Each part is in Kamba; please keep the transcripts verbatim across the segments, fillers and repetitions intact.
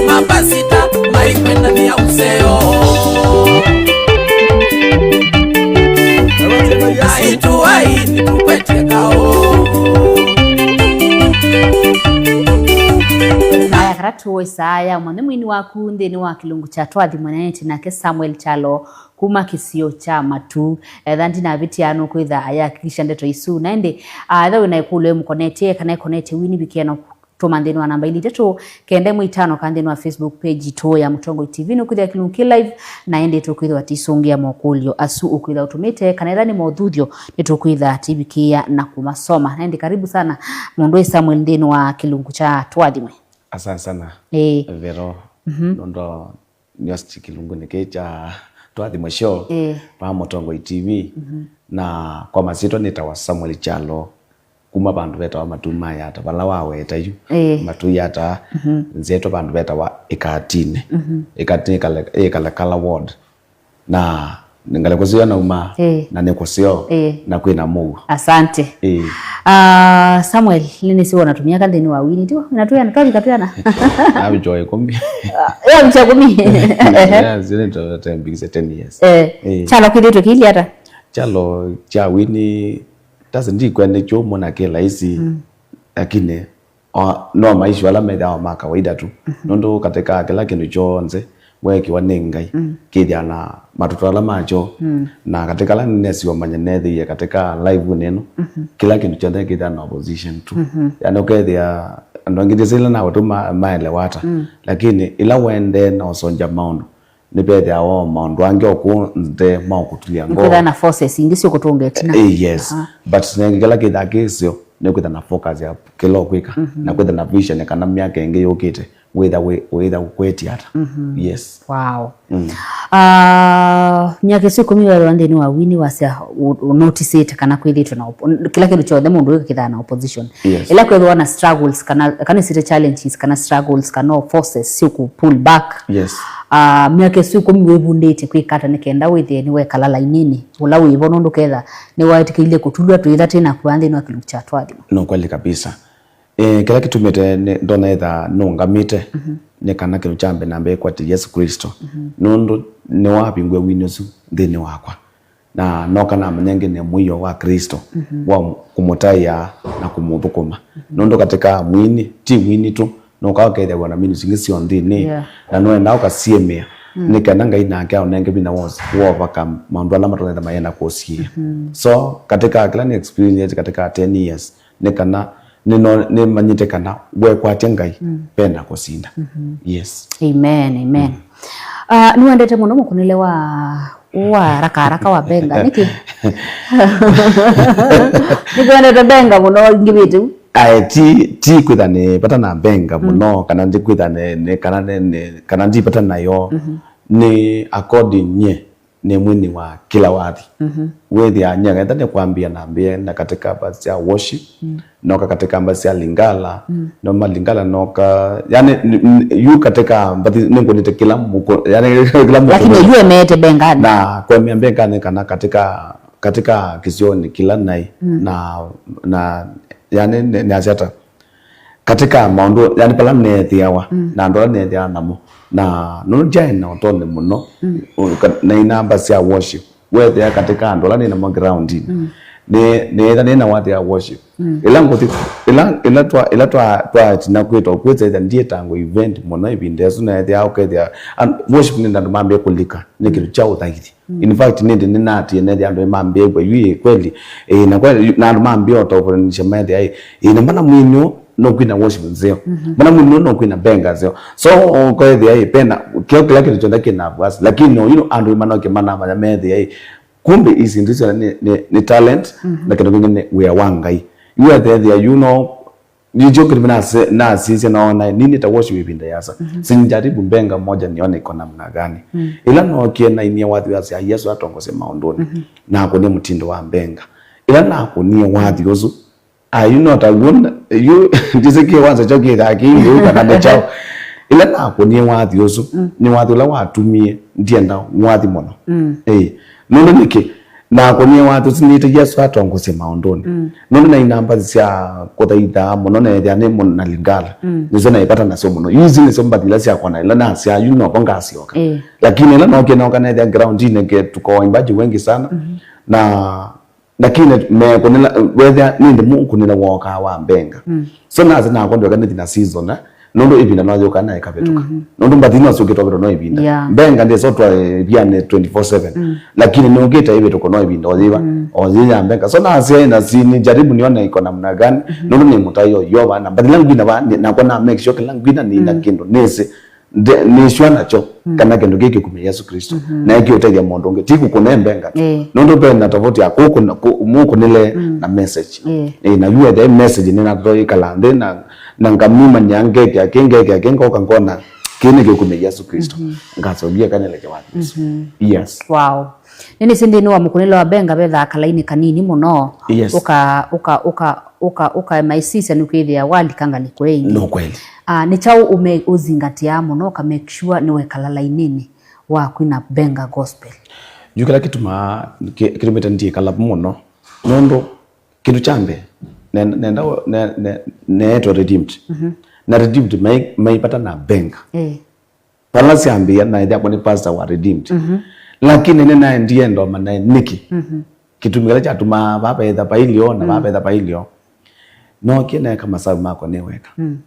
Mapasita maikwendania ũseo. Aitũ aini tũkwetye kaũ. Aya, kata tũĩ saa ya mwana mwini waku nthĩnĩ wa kĩlungu kya twathimwe na ĩtĩ nake Samuel Kyalo kuma kĩsio kya Matu. Etha ndinavĩtia nũkwĩtha ayakikisha ndeto isu. Na ĩndĩ, ah, etha wĩna ĩkũlyo ĩmũkonetye kana ĩkonetye wini, vikie no tũma nthĩnĩ wa namba ili itatũ kenda ĩmwe itano, kana nthĩnĩ wa Facebook page itũ ya Mũtongoi T V. Nũkwĩthĩa kĩlungu kĩ live, na ĩndĩ tũkwĩthĩwa tũisũngĩa mokũlyo asu ũkwĩtha ũtũmĩte, kana ĩla nĩ mothuthyo nĩtũkwĩtha tũivikĩĩa na kũmasoma. Na ĩndĩ karibu sana mũndũ wĩ Samuel nthĩnĩ wa kĩlungu kya twathimwe. Asante sana. Ĩĩ. Vero. Mhm. Nũndũ nĩosi kĩlungunĩ kĩĩ kya twathimwe show. Ĩĩ. Vaa Mũtongoi T V. Mhm. Na kwa masyĩtwa nĩtawa Samuel Kyalo, kuma vandũ vetawa Matu ma Yata, vala waweta yu. Ĩĩ. Matu Yata, mhm, nzetwe vandũ vetawa Ĩkatinĩ. Mhm. Ĩkatinĩ ĩkale-, ĩkalekala ward. Na ngalĩko syo nauma, ĩĩ, na nĩ kũseo, ĩĩ, na kwĩna mũuo. Asante. Ĩĩ. Ah, Samuel, nĩnĩsĩ wona tũmyaka nthĩnĩ wa wini, tiwa? Na twĩana, twavika twĩana? Navichwa ĩkũmi. Ah, ya vicha kũmi. Yeah, zile ndo tembikise ten years. Eh, ĩĩ. Kyalo kĩthĩtwe kĩilyĩ ata? Kyalo kya wini, tasi ndikwene kyo mona kĩ laisi, mm, lakini o, no maisha ala methĩawa ma kawaida tu. Mhm. Nũndũ katika kĩla kĩndũ kyonthe wekiwa nĩ Ngai, mm, kĩthĩa na matuto ala makyo. Mm. Na katika ala nĩnesiwa manya nethĩie katika live nĩno, mhm, kĩla kĩndũ kyonthe kĩthĩa na opposition tu. Mhm. Yani ũkethĩa andũ angĩ ndĩsĩ ila nawatũ ma-, maelewa ata. Mm. Lakini ila wendee na ũsonja maũndũ, nĩvethĩawa o maũndũ angĩ o kũu nthĩ ma ũkũtulya ngoo. Nĩkwĩthaa na forces ingĩ syũkũtũnga ĩtina. Eh, yes. Aha. But nengĩ kĩla kĩthaa kĩseo nĩ kwĩtha na focus ya kĩla ũkwĩka, mhm, na kwĩtha na vision kana myaka ĩngĩ yũkĩte wĩtha wĩ-, wĩtha ũkwĩtya ata. Mhm. Yes. Wow. Mm. Ah, myaka ĩsu ĩkũmi weethĩwa nthĩnĩ wa wini wasya ũ-, ũnotisĩte kana kwĩthĩtwe na op-, kĩla kĩndũ kyonthe mũndũ wĩka kĩthaa na opposition. Yes. Ĩla kwethĩwa na struggles kana, kana sita challenges kana struggles kana forces syũkũ pull back. Yes. Ah, myaka ĩsu ĩkũmi wĩvundĩtye kwĩka ata nĩ kenda wĩthĩe nĩwekala lainĩnĩ ũla wĩvo, nũndũ ketha nĩwaĩtĩkĩilye kũtulwa twĩtha twĩ naku nthĩnĩ wa kĩlungu kya twathimwe? No kweli kabisa. Eh, kĩla kĩtumĩte nĩ-, ndona etha nũngamĩte, mhm, nĩ kana kĩndũ kya mbee na mbee kwatĩ Yesu Kristo. Mhm. Nũndũ nĩwavingũe wini ũsu nthĩnĩ wakwa. Na noka namanya ngĩ nĩ mũio wa Kristo, mhm, wa kũmũtaĩa na kũmũthũkũma. Mhm. Nũndũ katika mwini, ti mwini tu, noka ũkethĩawa na ministry ingĩ syonthe nĩ, yeah, na nũenda ũkasiĩmĩa, mm, nĩ kenda Ngai nake aũnenge vinya wa ũs-, wa overcome maũndũ ala matonyetha mayenda kũsiĩa. Mhm. So, katika kĩla nĩ experience katika ten years, nĩ kana nĩno-, nĩmanyĩte kana wekwatya Ngai, mm, vena kũsinda. Mhm. Yes. Amen, amen. Mm. Ah, nĩwendete mũno mũkũnĩle wa, wa haraka haraka wa mbenga, nĩkĩ? Nĩkwendete mbenga mũno ingĩ vitu. Ae, ti, ti kwĩtha nĩ vata na mbenga, mm, mũno, kana ndi kwĩtha nĩ, nĩ, kana nĩ, nĩ, kana ndi vata nayo. Mhm. Nĩ according nye nĩ mwini wa kĩla wathi. Mhm. Wĩthĩa nyie ngetha nĩ kwambia na mbie na katika verse ya worship, mm, noka katika verse ya Lingala, mm, noma Lingala noka, yani, n-, n-, yu katika mbathi nĩngũnĩte kĩla mũko-, yani, kĩla mũko-. Lakini yu emeete mbengani. Na kwemea mbengani kana katika, katika kĩsionĩ kĩla nai, mm, na, na, yani, nĩ, nĩ asiata katika maũndũ, yani, pala neethĩawa, mm, na andũ ala neethĩawa namo, na nũndũ ndyaĩ na ũtonyi mũno, mm, u-, ka-, na inamba sya worship, weethĩa katika andũ ala nĩ namo groundinĩ, mm, nĩ, nĩetha nĩ na wathi ya worship. Mm. Ĩla ngũthi, ĩla, ĩla twa, ĩla twa, twatina kwĩtwa kwĩtha ndiĩtangwa event mũno ĩvinda ĩsu, na ethĩa ũkethĩa, and worship nĩ andũ mambie kũlika, nĩ kĩndũ kya ũthaithi. Mm. In fact, nĩndĩ nĩnatie nethĩa andũ mambĩĩw'a yu ĩ kweli. Ĩĩ, na kweli, na andũ mambĩĩa ũtovonisha methĩa ĩ, ĩĩ, na mbona mwini ũũ nũkwina worship nzeo? Mhm. Mbona mwini ũũ nũkwina benga nzeo? So, ũkethĩa ĩ, pena, kĩo kĩla kĩndũ kyonthe kĩna nafasi. Lakini, you know, andũ manoke manamanya methĩa ĩ, kumbe ici ndio nĩ, nĩ, nĩ talent, mhm, na kĩndũ kĩngĩ nĩ wĩa wa Ngai. Yu ethethĩa, you know, nĩkyo kĩtumi nase-, nasisya noona nini ta worship ĩvinda yasa. Mhm. Sinjaribu mbenga moja nione iko namna gani. Mm. Ĩla nookie nainie wathi wa sya Yesu atongosye maũndũnĩ. Mhm. Nakũnie mũtindo wa mbenga. Ĩla nakũnie wathi ũsu, are you not a good? You, ndĩsĩ kĩwanza kyo kĩthaa kĩu kana nĩ kyaũ. Ĩla nakũnie wathi ũsu, mm, nĩ wathi ũla watumie ndienda wathi mũno. Mm. Ĩĩ. Nũndũ nĩkĩ? Na akũnie watho ũsu nĩte Yesũ atongosye maũndũnĩ. Mm. Nũndũ naĩ na mbathi sya kũthaitha mũno, neethĩa nĩ mũno na Lingala. Mm. Nĩsyo naĩ vata nasyo mũno. Yu isu nĩsyo mbathi ila syakwa na ila nasya, yu noko ngasyoka. Eh. Lakini ĩla nokie noka neethĩa groundinĩ ke tuko waimbaji wengi sana. Mm-hmm. Na lakini mekũnĩla, wethĩa nĩ ndĩ mũkũnĩla wokaa wa mbenga. Mm. So nasi nakwa ndweka nĩthi na season, eh? Nũndũ ĩvinda no yũka na ĩkavĩtũka. Mhm. Nũndũ mbathi no syũkĩtwa vĩtũko no ĩvinda. Yeah. Mbenga ndĩsotwa ĩviane twenty-four seven. Mm. Lakini nĩũkĩte ĩvĩtũko no ĩvinda o yĩva, mm, o yĩ ya mbenga. So nasya ĩna si ni jaribu nione iko namna gani. Mhm. Nũndũ nĩ mũtai o Yeova na mbathi langu ina va, ni- nakwa na make sure kĩla ngwina nĩ na, mm, kĩndũ nĩsĩ. Nde- nĩ sure nakyo, mm, kana kĩndũ kĩĩ kĩkumya Yesu Kristo. Mhm. Na ĩkĩũtethya mũndũ ũngĩ. Ti kũkũne mbenga tu. Eh. Nũndũ ve na tofauti ya kũkũna- kũ- mũkũnĩle, mm, na message. Eh. Eh, na yu ethe message nĩ natatoikala nthĩ na na ngamimany'a ngekĩa kĩ, ngekĩa kĩ, ngoka ngona kĩ nĩ kĩkumya Yesu Kristo. Mhm. Ngaseũvya kanĩle kĩwani. Mhm. Yes. Wow. Nĩnĩsĩ nthĩnĩ wa mũkũnĩle wa mbenga vethaa kalaini kanini mũno. Yes. Ũka, ũka, ũka, ũka, ũka maisisya nĩkwĩthĩa walika ngalĩko ĩngĩ. No kweli. Ah, nĩ kyaũ ũme- ũzingatĩaa mũno ũka make sure nĩwekala laininĩ wa kwina mbenga gospel? Yu kĩla kĩtumaa kĩ- kĩtumĩte ndiĩkala mũno nũndũ kĩndũ kya mbee, ne- nenda ne- ne- neetwa Redeemed. Mhm. Na Redeemed mai- maipata na mbenga. Eh. Vala syambĩĩa naethĩakwa nĩ pastor wa Redeemed. Mhm. Lakini nĩnaendie ndoma naĩ nĩkĩ? Mhm. Kĩtumi kĩla kyatumaa vaa veetha vailyo na vaa, mm, veetha vailyo. Nookie neeka masavu makwa nĩ weka. Mm.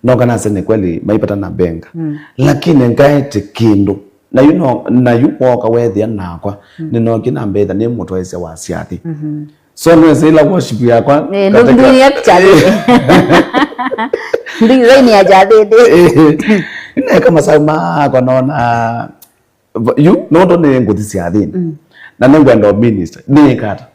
Noka nasya nĩ kweli maipata na mbenga. Mm. Lakini ngaete kĩndũ. Na yu no- na yu wooka weethĩa nakwa, mm, nĩnookie na mbetha nĩ mũtwaĩsya wa syathĩ. Mhm. So nĩwĩsĩ ĩla worship yakwa, eh, ndũ- katika- ndũnĩ ya kyathĩnĩ. Ndũnĩ ya kyathĩnĩ. Eh, neka masavu makwa nona, yu nũndũ nĩ ngũthi syathĩnĩ. Mm. Na nĩngwenda o minister. Nĩĩka ata?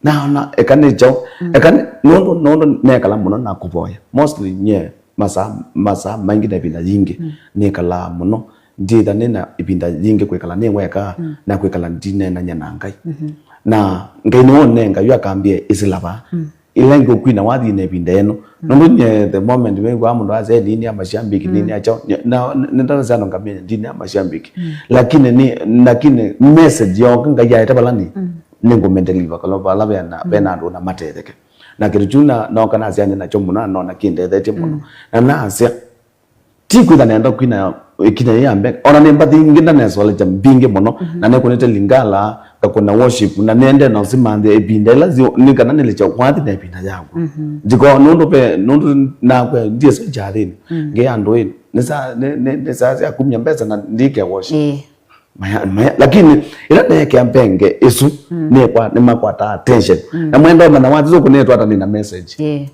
Naona eka nĩ kyaũ, mm, eka nĩ- nũndũ, nũndũ nekala mũno na kũvoya. Mostly nye masaa, masaa maingĩ na ĩvinda yingĩ, mm, nĩkalaa mũno. Nditha nĩ na ĩvinda yingĩ kwĩkala nĩ weka, mm, na kwĩkala ndineenany'a na Ngai. Mhm. Na Ngai nĩwonenga yu akambie ĩsĩla vaa. Mm. Ĩla ngũkwina wathi na ĩvinda ĩno. Mm. Nũndũ nye the moment wĩw'aa mũndũ asya nini ya mashabiki, mm, nini ya kyaũ, nye- na nĩndasya no ngamie ndini ya mashabiki. Mm. Lakini ni, lakini message yoka Ngai aete vala ni, mm, nĩngũmendeliva kala vala vena, mm, vena andũ na matetheke. Na kĩndũ kyu na- nooka nasya nĩ nakyo mũno, na nona kĩndethetye mũno. Mm. Na nasya, ti kwĩtha nenda kwina ĩkinya yĩ ya mbee. Ona nĩ mbathi ingĩ ndanesolekya mbingĩ mũno, mhm, na nĩkũnĩte Lingala, ngakũna worship, na nĩende na ũsimanthĩa ĩvinda ĩla zi- nĩ kana nĩlĩkya kwathi na ĩvinda yaku. Mhm. Njiko nũndũ ve, nũndũ nakwe ndiesya kyathĩnĩ. Mm. Nge andũ ĩ, nĩ saa, nĩ, nĩ, nĩ saa sya kumya mbesa na ndike worship. Ĩĩ. Maya, maya, lakini ĩla neekĩa mbenge ĩsu, mm, nĩkwa- nĩmakwataa attention. Mm. Na mwenda ũmanya wathi ũkũnĩtwa ata nĩ na message. Ĩĩ.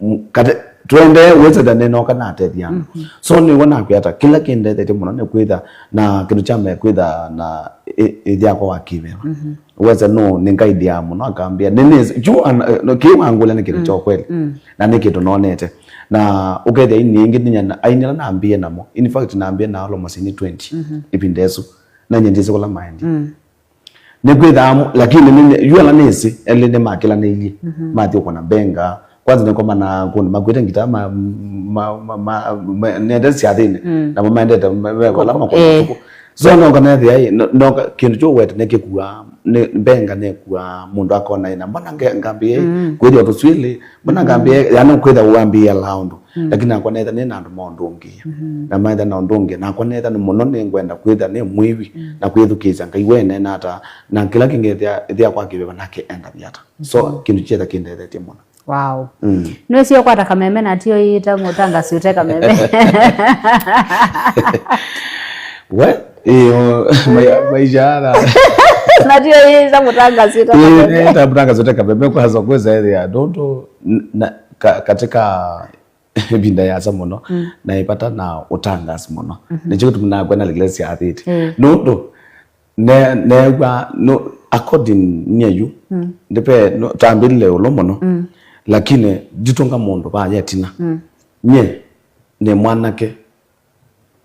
M- kate- twende wĩsĩte nĩnoka natethya andũ. Mhm. So nĩw'o nakwĩa ata kĩla kĩndethetye mũno nĩ kwĩtha na kĩndũ kya mbee kwĩtha na ĩ- ĩthyakwa wa kĩveva. Mhm. Wese no nĩ ngaidea mũno akambia nĩnĩsĩ kyu ana- no, kĩ wangũlya nĩ kĩndũ, mm, kya ũkweli. Mm. Na nĩ kĩndũ nonete. Na ũkethĩa ini ĩngĩ nĩnya na- aini ala nambie namo, in fact nambie na almost ini twenty, mhm, ĩvinda ĩsu. Na nye ndĩsĩ kũla maendi. Mm. Nĩkwĩthaa mo- lakini nĩ- yu ala nĩsĩ elĩ nĩmakĩlanĩilye. Mhm. Mathi ũkũna mbenga. Kwanza nĩkomana kũndũ makwĩte ngita ma- ma- ma- ma- ma- nende syathĩnĩ. Mm. Namo maendete me- me- vala makũna, eh, ũtukũ. So noka nethĩa ĩ, no- noka kĩndũ kyu wete nĩkĩkuaa, nĩ- mbenga nĩkuaa mũndũ akona ĩ na mbona nge- ngambie, mm, kwĩthĩa tũswili, mbona, mm, ngambie, yani kwĩtha wambie la ũndũ. Mm. Lakini nakwa netha nĩ na andũ maũndũngĩĩa. Mhm. Na maetha na ũndũngĩĩa. Nakwa netha nĩ mũno nĩngwenda kwĩtha nĩ mwĩwi, mm, na kwĩthukĩĩsya Ngai wenena ata. Na kĩla kĩngĩ ĩthĩa- ĩthĩa kwa kĩveva nake endathi ata. So, mhm, kĩndũ kyetha kĩndethetye mũno. Wow. Mm. Nĩwĩsie ũkwata kameme na tio ĩĩta mũtangasi ũte kameme. We, iyo, mai- maisha ara. Na tio ĩĩta mũtangasi ũte kameme. Ĩĩta mũtangasi ũte kameme kwanza kwĩsa ĩthĩa. Ndũndũ, n- na- ka- katika ĩvinda yasa mũno, mm, na ĩvata na ũtangasi mũno. Mhm. Nĩkyo kĩtumi nakwenda lĩkĩla syathĩte. Mm. Nũndũ ne- neew'a no, according nye yu, mm, ndipe no, tambĩlile ũlo mũno. Mm. Lakini nditũnga mũndũ vaya ĩtina. Mm. Nye nĩ mwanake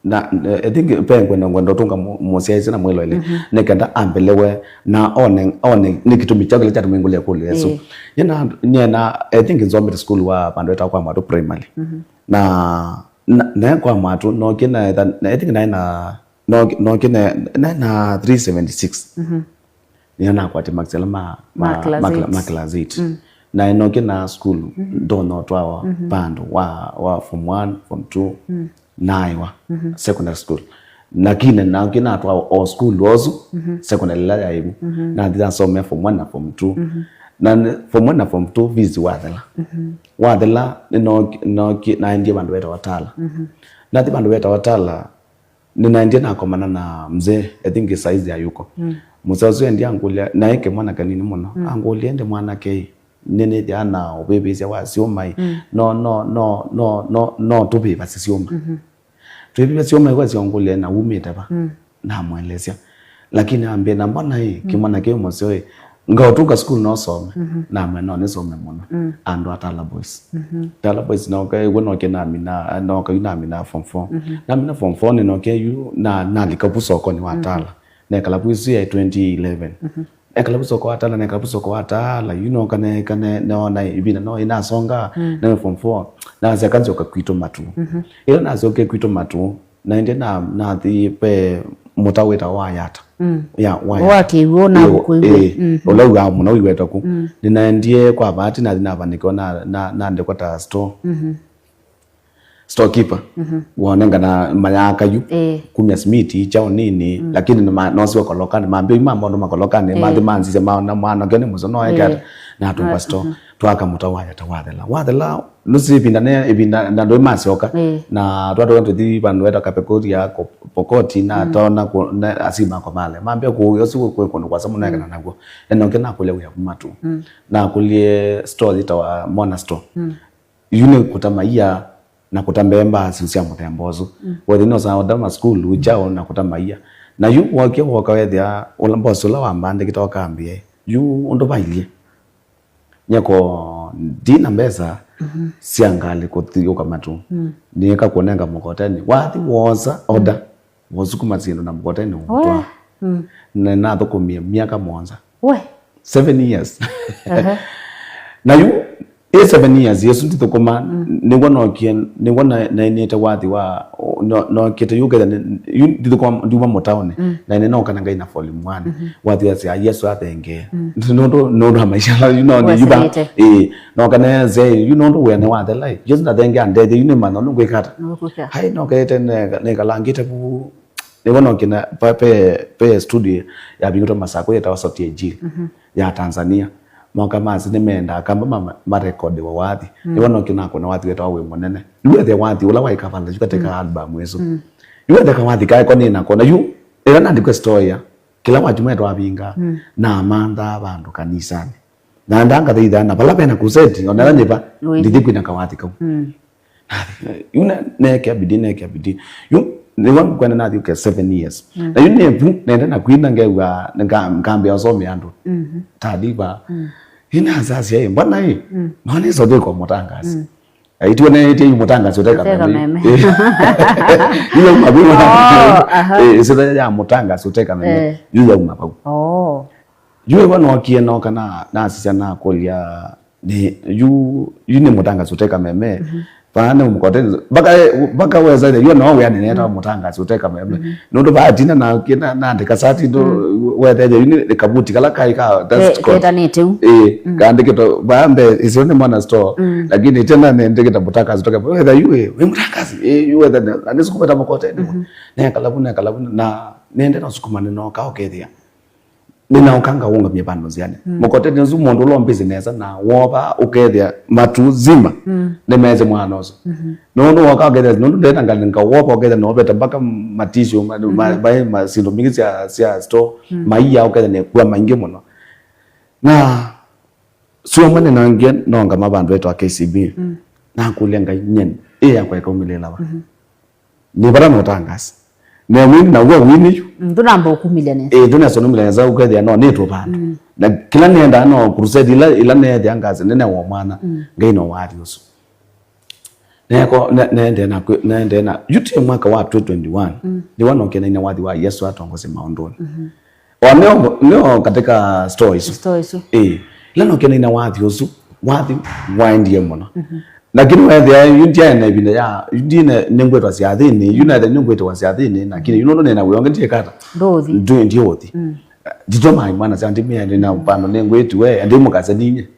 na, eh, I think pe ngwenda ngwenda ũtũnga mũ- mũsyaĩĩsya na mwĩloeli, mhm, nĩ kenda ambelewe na one one nĩ kĩtumi kyaũ kĩla kyatuma ngũlya ĩkũlyo ĩsu. Ĩĩ. Nyena nyena I think nzomete school wa vandũ etawa kwa Mwatũ Primary. Mhm. Na na na kwa Mwatũ nokie na etha- na I think naĩ na nokie nokie na naĩ na three seventy six. Mhm. Nĩyo nakwatya marks ala ma, ma, ma class ma cla-, eight. Ma class eight. Mm. Na ĩnoke na school, mm-hmm, ndonya ũtwawa, mm-hmm, vandũ wa, wa form one, form two, mm, naĩwa, mm-hmm, secondary school. Lakini naũke natwawa o school osu, mm-hmm, secondary ĩla yaĩ vu. Mm-hmm. Nathi nasomea form one na form two. Mm-hmm. Na nĩ-, form one na form two fees wathela. Mm-hmm. Wathela, nĩnoki-, noki-, naendie vandũ vetawa Tala. Mm-hmm. Nathi vandũ vetawa Tala, nĩnaendie nakomana na mzee, I think saizi ayuko. Mm. Mzee ũsu endie angũlya, naĩ ke mwana kanini mũno. Mm. Angũlya, "Ĩndĩ mwanake ĩ, nĩnĩthĩaa na ũvĩvĩsya wa syũma ĩ, mm, no, no, no, no, no, no tũvĩvasye syũma." Mm-hmm. Twĩvĩvasya syũma ĩ, kwasya ũngũlya na wumĩte va? Mm. Namwelesya. Lakini ambĩa, "Na mbona ĩ, mm, kĩmwana kĩu mũseo ĩ, ngaũtũnga sukulu no some?" Mm-hmm. Namwĩa, "No, nĩsome mũno." Mm. Andũ a Tala Boys. Mm-hmm. Tala Boys noka, ĩw'o noke namina, noka yu namina form four. Mm-hmm. Namina form four nĩnoke yu na, nalika vu sokonĩ wa, mm-hmm, Tala. Nekala vu ĩsu ya twenty eleven. Mm-hmm. Ekala vu soko wa Tala, nekala vu soko wa Tala, yu noka neka ne-, neona ĩvinda no ĩnasonga, mm, ne form four, nasya kanzyoka kwitũ Matu. Mm-hmm. Ĩla nasyokie kwitũ Matu, naendie na, nathi ve mũta wĩtawa wa Yata. Mm. Ya, wa Yata. Wa kĩw'ũ na ĩĩ, kũiw'ũ. Ĩĩ, mm-hmm, ũla ũaa mũno wĩwetwa ku. Mm. Nĩnaendie kwa bahati, nathi navanĩkĩwa na, na, nandĩkwa ta store. Mm-hmm. Storekeeper. Mhm. Wonengana mayaka yu. Eh. Kumya simiti kyaũ nini, mm, lakini nĩma-, nosiwa kolokanĩ, mambia yu ma maũndũ makolokanĩ, eh, mathi manzisya maona mwana ũngĩ nĩ mũseo no eke ata, eh, natũnga store. Mhm. Twaka mũta wa Yata wathela. Wathela, nũsĩ ĩvinda ne, ĩvinda na ndũĩ masyoka. Eh. Na twatũka tũthi vandũ weta Kapekoria ko-, Pokoti, na, mm, tona ku-, na asima komale. Mambia kũya ũsu kwĩ kũndũ kwasa mũno ekana, mm, nakw'o. Ena ũngĩ nakũlya wĩa kuma tu. Mm. Nakũlye store yĩtawa Mona Store. Mm. Yu nĩ kũta maia na kũta mbee mbasi sya mũthemba ũsu. Mm. Wethĩa nĩosaa ũta masukulu kyaũ na kũta maia. Na yu wookie wooka wethĩa ũla boss ũla wambandĩkĩte ũkambĩa, yu ũndũ vailyĩ. Nyeko ndina mbesa, mhm, sya ngalĩ kũthi ũka Matu. Mm. Nĩĩka kũnenga mũkokoteni. Wathi woosa order. Mm. Wosukuma syĩndũ na mũkokoteni ũtwaa. Mm. Na nathũkũmie myaka mũonza. We. Seven years. Aha. Na yu, ĩ seven years, Yesu ndithũkũma, mm, nĩw'o nokie, nĩw'o na-, nainĩte wathi wa, no-, nokĩte yu ketha nĩ-, yu ndithũkũma, ndiuma mũtaũnĩ. Mm. Na nĩnoka na Ngai na volume one. Mhm. Wathi wa sya Yesu athengee. Mm. Nũndũ, nũndũ wa maisha la, yu no, yu ba, wesanĩte, ĩĩ. Noka nese, yu nũndũ wĩa nĩwathela, ĩ. Yesu ndathenge andethye, yu nĩmanya nũngwĩka ata. Nũkwĩka. Hai, nokete neka-, nekalangĩte vu, nĩw'o nokina, pa-, pe, pe studio yavingũtwe Masakũ yĩtawa Sauti ya Injili, mhm, ya Tanzania. Moka masi nĩmendaa kamba ma-, ma-, marekodiwa wathi. Mm. Nĩw'o nokina kũna wathi wĩtawa Wĩ Mũnene. Yu wethe wathi, ũla waĩ kavala, yu kateka, mm, album ĩsu. Mm. Yu wethe kawathi kaeko nĩnako, na yu, ĩla nandĩkwe story ya, kĩla wathi mwe twavinga, mm, namanthaa vandũ kanisanĩ. Na ndangathĩithaa na vala vena crusade, ona ĩla nĩva, mm, ndithi kwina kawathi kau. Mm. Yu ne-, neekĩa bidii, neekĩa bidii. Yu, nĩw'o kwenda nathi ũke seven years. Mm. Na yu nĩ vu, nenda na kwina ngew'a, nga-, ngambĩa ũsome andũ. Mhm. Taliva. Mm. Yu nasasya, "Ĩ, mbona ĩ? Mm. Nonĩsa ũtwĩka mũtangasi." Mm. Aitiwe neetie yu mũtangasi ũteka meme. Ũteka meme. Yu yauma vu. Oh, aha. Eh, ĩsitha ya mũtangasi ũteka meme. Eh. Yu yauma vau. Oh. Yu ĩwa nokie noka na, nasisya nakũlya, nĩ, yu, yu nĩ mũtangasi ũteka meme. Mhm. Vaa nĩ mũkokoteni. Mpaka, mpaka wesa yu no wĩa nĩnetawa, mm, mũtangasi ũteka meme. Mhm. Nũndũ vaa tina na, kina, naandĩka sati, ndũ, mm, wethethya yu nĩ kabuti kala kaĩ ka, that's ke-, called, ketanĩte u. Ĩĩ, mm, kaandĩkĩtwe vaa mbee, ĩsio nĩ Mona Store, mm, lakini tena nĩandĩkĩte mũtangasi ũteka meme. Wetha yu, ĩ, wĩ mũtangasi, ĩ, yu wetha nĩ, na nĩsukuma ta mũkokoteni. Mhm. Nekala vu, nekala vu, na nende na sukuma nĩnoka ũkethĩa. Nĩnaũka ngaũngamia vandũ nzĩanĩ. Mm. Mũkokoteni ũsu mũndũ ũla ũmbĩsĩ nesa na wova ũkethĩa Matu zima, mm, nĩmesĩ mwana ũsu. Mhm. Nũndũ woka ũkethĩa, nũndũ ndena ngalĩ ngawova ũkethĩa novete mpaka matisio, ma-, mm-hmm, ma-, ma-, ma-, syĩndũ mbingĩ sya, sya store, mm, maia ũkethĩa nĩkua maingĩ mũno. Na syũma nĩnangie nongama vandũ wetwa K C B. Mm. Nakũlya Ngai, nyie ĩ yakwa ĩkaumĩlĩla va? Mhm. Nĩ vata na ũtangasi. Na mwini na w'o wini yu. Mm, ndũnamba ũkumĩlya nesa. Ĩĩ, ndũnesa ũnumĩlya nesa ũkethĩa no nĩtũ vandũ. Mm. Na kĩla nĩendaa no crusade ila, ila neethĩa ngasi nene wa mwana, mm, Ngai no wathi ũsu. Neko, ne-, nendee na kwĩ-, nendee na, yu ti mwaka wa twenty twenty-one, mm, nĩw'o nokenaine wathi wa Yesu atongosye maũndũnĩ. Mhm. O nĩo, nĩo katika store isu. Store isu. Ĩĩ. Ĩla nokenaine wathi ũsu, wathi waendie mũno. Mhm. Lakini wethĩa yu ndiaĩ na ĩvinda ya, yu ndine nĩngwĩtwa syathĩnĩ, yu nethe nĩngwĩtwa syathĩnĩ, lakini yu nũndũ nĩna wĩa ũngĩ ndiĩkata. Ndũũthi. Ndũ-, ndiũthi. Mm. Nditwa mai mwana sya ndimia, ndina pano nĩ ngwĩtu we, ndi mũkase ninye.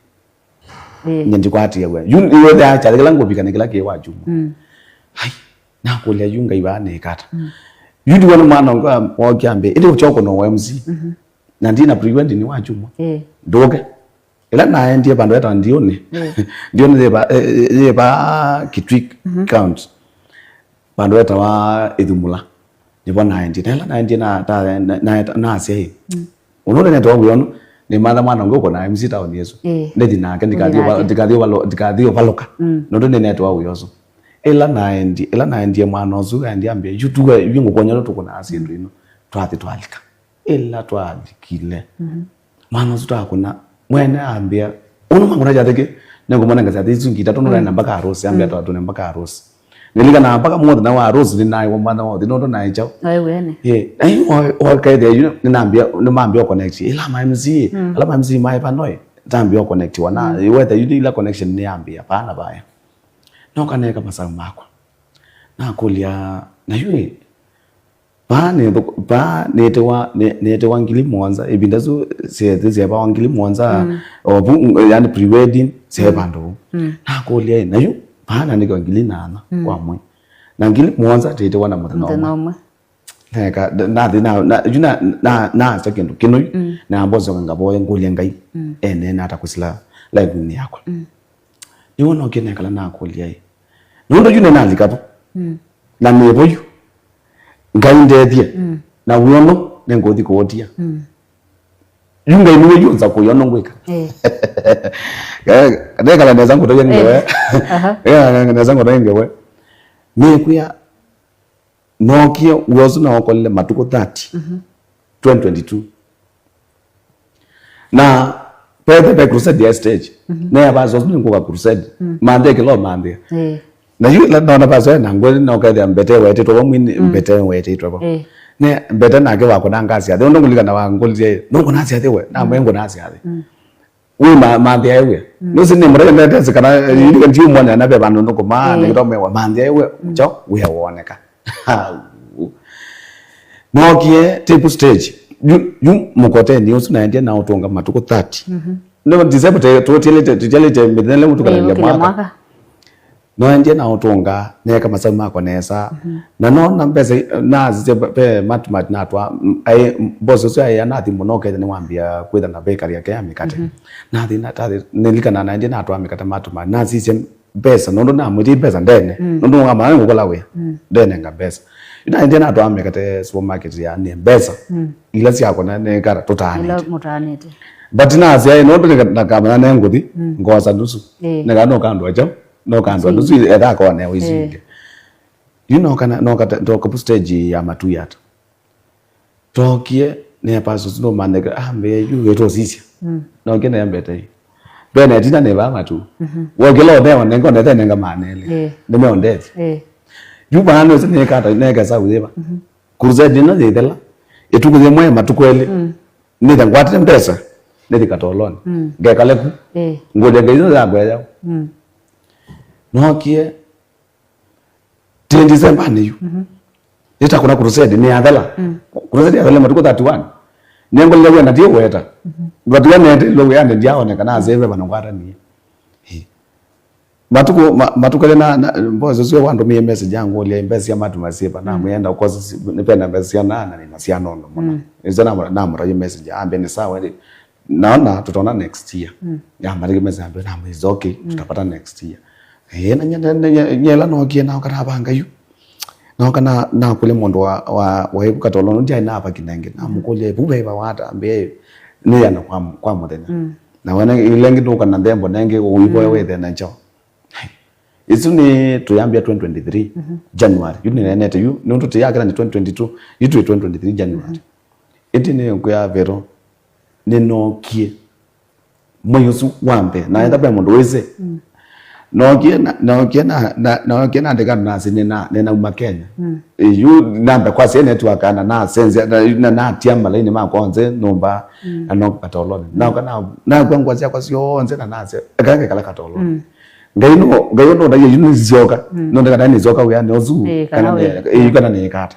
Ĩĩ. Nye ndikwatia we. Yu, yu the actually, kĩla ngũvika nĩ kĩla kĩ wa Juma. Mm. Ai, nakũlya yu Ngai vaa nĩ kata. Mm. Yu ndiwona mwana ngwa wokia mbe, ĩndĩ ũchoko no wa M C. Mhm. Na ndina pre-wedding wa Juma. Ĩĩ. Ndũke. Ĩla naendie vandũ etawa Ndiũnĩ. Ĩĩ. Ndiũnĩ yĩva, eh, eh, yĩva Kitui Mhm. County. Vandũ etawa Ithumula. Nĩvo naendie. Na ĩla naendie na, ta, na, na, nasya ĩ. Mm. Ũndũ nĩnetawa wĩono, nĩmatha mwana ũngĩ ũko na M C town yesu. Ĩĩ. Nĩthi nake, ndikathi Ũthi ũva-, nake. Ndikathi ũvalo-, ndikathi ũvalũka. Mm. Nũndũ nĩnetawa wĩoso. Ĩla naendie, ĩla naendie mwana ũsu, aendie ambia, "Yu tuwe, yu ngũkwony'a ũndũ tũkũnaa syĩndũ ino." Twathi twalika. Ĩla twalikile, Mhm. mwana ũsu twakũna, mwene ambĩa, "Ũno makũna kyathĩ kĩ?" Nĩngũmũnenga kyathĩ isu ngita tondũ Mm. naenda mpaka harusi, ambĩa Mm. twatũne mpaka harusi. Nĩlikana mpaka mũthenya wa harusi nĩnaĩwa mwana wa ũthi nũndũ naĩ kyaũ. Naĩ wene. Ĩĩ, na yu o-, okaethĩa yu nĩnambĩa, nĩmambĩa o connect. Ĩla ma M C, Mm. ala ma M C maĩ panoĩ, tambĩa o connect wana. Mm. Wetha yu ila connection nĩyambĩa, pana vaya. Noka neka masavu makwa. Nakũlya, na yu ĩ, Vaa nĩthũk-, vaa nĩtewa, nĩ-, nĩtewa ngili mũonza, ĩvinda su syethe syevawa ngili mũonza, Mm. o vu, yani pre-wedding, syaĩ Mm. vandũ vu. Mm. Nakũlya ĩ, na yu, vaa nandĩkĩwa ngili nana Mm. kwa mwei. Na ngili mũonza tĩtewa na mũthenya Mũthenya ũmwe. ũmwe. Neka, nathi, na, na, yu na, na, nasya kĩndũ kĩno yu, Mm. na mbosoka ngavoya ngũlya Ngai, Mm. ene nata kũsila life-inĩ yakwa. Mm. Nĩwona ũkĩnekala nakũlya ĩ. Nũndũ yu nĩnalika vu. Mm. Na nĩvo yu. Ngai ndethie. Mm. Na wĩono nĩngũthi kũũtia. Mm. Yu Ngai nĩwe yu nza kũyona ngwĩka. Eh. Eh, ndekala nesa ngũtavya ngewe. Eh. Aha. Ndekala nesa ngũtavya ngewe. Nĩkwĩa nookie wĩa ũsu naũkolile matukũ thirty. Mhm. Twenty twenty-two. Na pethe pe crusade ya stage. Mhm. Ne ya vaso ni nguka crusade. Mm. Mande kilo mande. Eh. Na yu la naona vaso na ngwe na ukethia mbete wete to mwini Mm. mbete wete to. Eh. Ne mbete na ke wako na ngasi athe ndo ngulika na wangulje no kuna si athe we na Mm. mwengo na si athe. Mm. We ma mande ya we. Mm. No sini mure na tese kana Eh. yili ndio mwana na be bando ndo kuma Eh. ne to mewa mande ya we Mm. cho we woneka. Nookie table stage. Yu, yu mũkoteni ũsu naendie na ũtũnga matukũ thirty. Mhm. No, December te-, tũtialĩte, tũtialĩte mĩthenya lĩu tũkalĩlya Ĩĩ, ũkĩlya mwaka. mwaka. Naendie na ũtũnga, neeka masavu makwa nesa. Mhm. Na nona mbesa, nasisye pe, pe Matumati natwa, m-, ai, boss ũsu aĩ anathi mũno, ketha nĩwambia kwĩtha na bakery yake ya mĩkate. Mhm. Nathi na, tathi, nĩlikana naendie natwa mĩkate Matumati. Nasisye mbesa, nũndũ namwĩtie mbesa ndene. Mm. Nũndũ ngamana ngũkola wĩa. Mm. Ndenenga mbesa. Yu naendie natwaa mĩkate supermarket ya nĩ mbesa. Mm. Ila syakona nĩ kara Ila tũtaanĩte. mũtaanĩte. But nasya, ĩ, nũndũ nĩka-, nakamanya ne ngũthi, Mm. ngosa nusu. Eh. Nĩka no kandwa chao, no kandwa Ĩsingi. nusu, etha akone Eh. ũisinge. Yu no kana, no kata, ndoka pu stage ya Matuyata. Tookie, ne pastor ũsu ndũmanthĩka, ah, mbee yu, wĩtũsisya. Mm. Nookie neyambete yu. Mbee netina nĩ vaa matu. Mhm. Wokĩla ũtheo, nenga ũnethe, nenga maana elĩ. Eh. Nĩmeondethi. Eh. Yu vaa nĩũsĩ nĩkata, nekesa ũyĩva. Mhm. Crusade ĩno yĩthela, ĩtukũ yĩmwe, matukũ elĩ. Mm. Nĩthe ngwatĩte mbesa, nĩthi katoloni. Mm. Ngekale ku. Eh. Ngũlya ngai ĩno yakwa yao. Mm. Nookie, Tĩ December-nĩ yu. Mhm. Nĩtakũna crusade, nĩyathela. Mm. Crusade yathela matukũ thirty-one. Nĩngũlile wĩa na ndiũweta. Mhm. Thirty-one neetilwe wĩanĩ ndyaoneka, naseve vano ngwatanie. Ĩ. Matukũ, ma-, matukũ elĩ na, na, boss ũsu wandũmĩie message yangũlya mbesa sya Matumati syĩva, Mm. namwĩa enda, of course, si-, nĩpenda mbesa sya nana, nĩna sya nono mũno. Mm. Nĩsyo namũ-, namũtavya message, ambĩa nĩ sawa, ĩndĩ Naona tutaona next year. Mm. Ya, marĩge mesa ambe na mwezi, okay, Mm. tutapata next year. Eh, na nye, nye, nye, nye la nookie na ũkana vanga yu. Na ũkana na kule mũndũ wa, wa, wa ibu katolo, ndia na hapa kinenge. Na Mm. mũkũlya, "Ibu beba wata?" Ambe, "Nĩ yana kwa, kwa mũthenya." Mm. Na wena ilengi nduka na nthembo nenge ũibo Mm. wethe na njo. Isu nĩ tuyambia twenty twenty-three, Mhm. January. Yu nĩ nenete yu, nĩ ũndũ tuyakena nĩ twenty twenty-two, yu twenty twenty-three January. Mhm. Ĩndĩ nĩ nkwĩa Vero, nĩnookie mwei ũsu wa mbee, na enda ve mũndũ wĩsĩ. Mm. Nookie na, nookie na, na, nookie na ndeka nasi nĩna, nĩnauma Kenya. Mm. Yu nambe kwasya network na nasenzia, na, na natia malaini makwa onthe nyũmba, Mm. na noka katoloni. Mm. Naoka na, nakw'a ngũa syakwa syonthe na nasya, eka ngekala katoloni. Mm. Ngai no, Ngai no ndaye yu nĩsyoka. Mm. No ndeka nĩsyoka wĩa nĩ ũsu. Eh, kana kana we. Nĩ, eh, kana nĩ kata.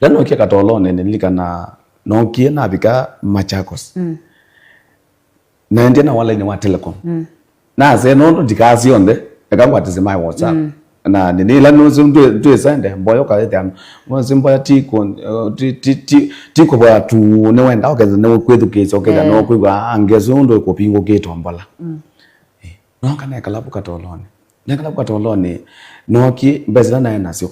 Ĩla nookie katolonĩ, nĩlilikana Nookie navika Machakos. Mm. Naendie na wa laini wa Telecom. Mm. Nase nũndũ ndikasyonthe, eka ngwatĩsye my WhatsApp. Mm. Na nini ila nũsĩ ndwĩ- ndwĩsende, mboya ũkawĩthĩa, nũsĩ mboya ti kũ- ti- ti- ti- ti kũvoya tu, nĩwenda ũkethĩa nĩkwĩthukĩĩsya, ũkethĩa Eh. nĩkwĩw'a, "Ah, ngesu ũndũ kũvingũkĩtwe mbola." Mm. Eh, nooka nekala vu katolonĩ. Nekala vu katolonĩ, nookie mbesa ila naĩ nasyo.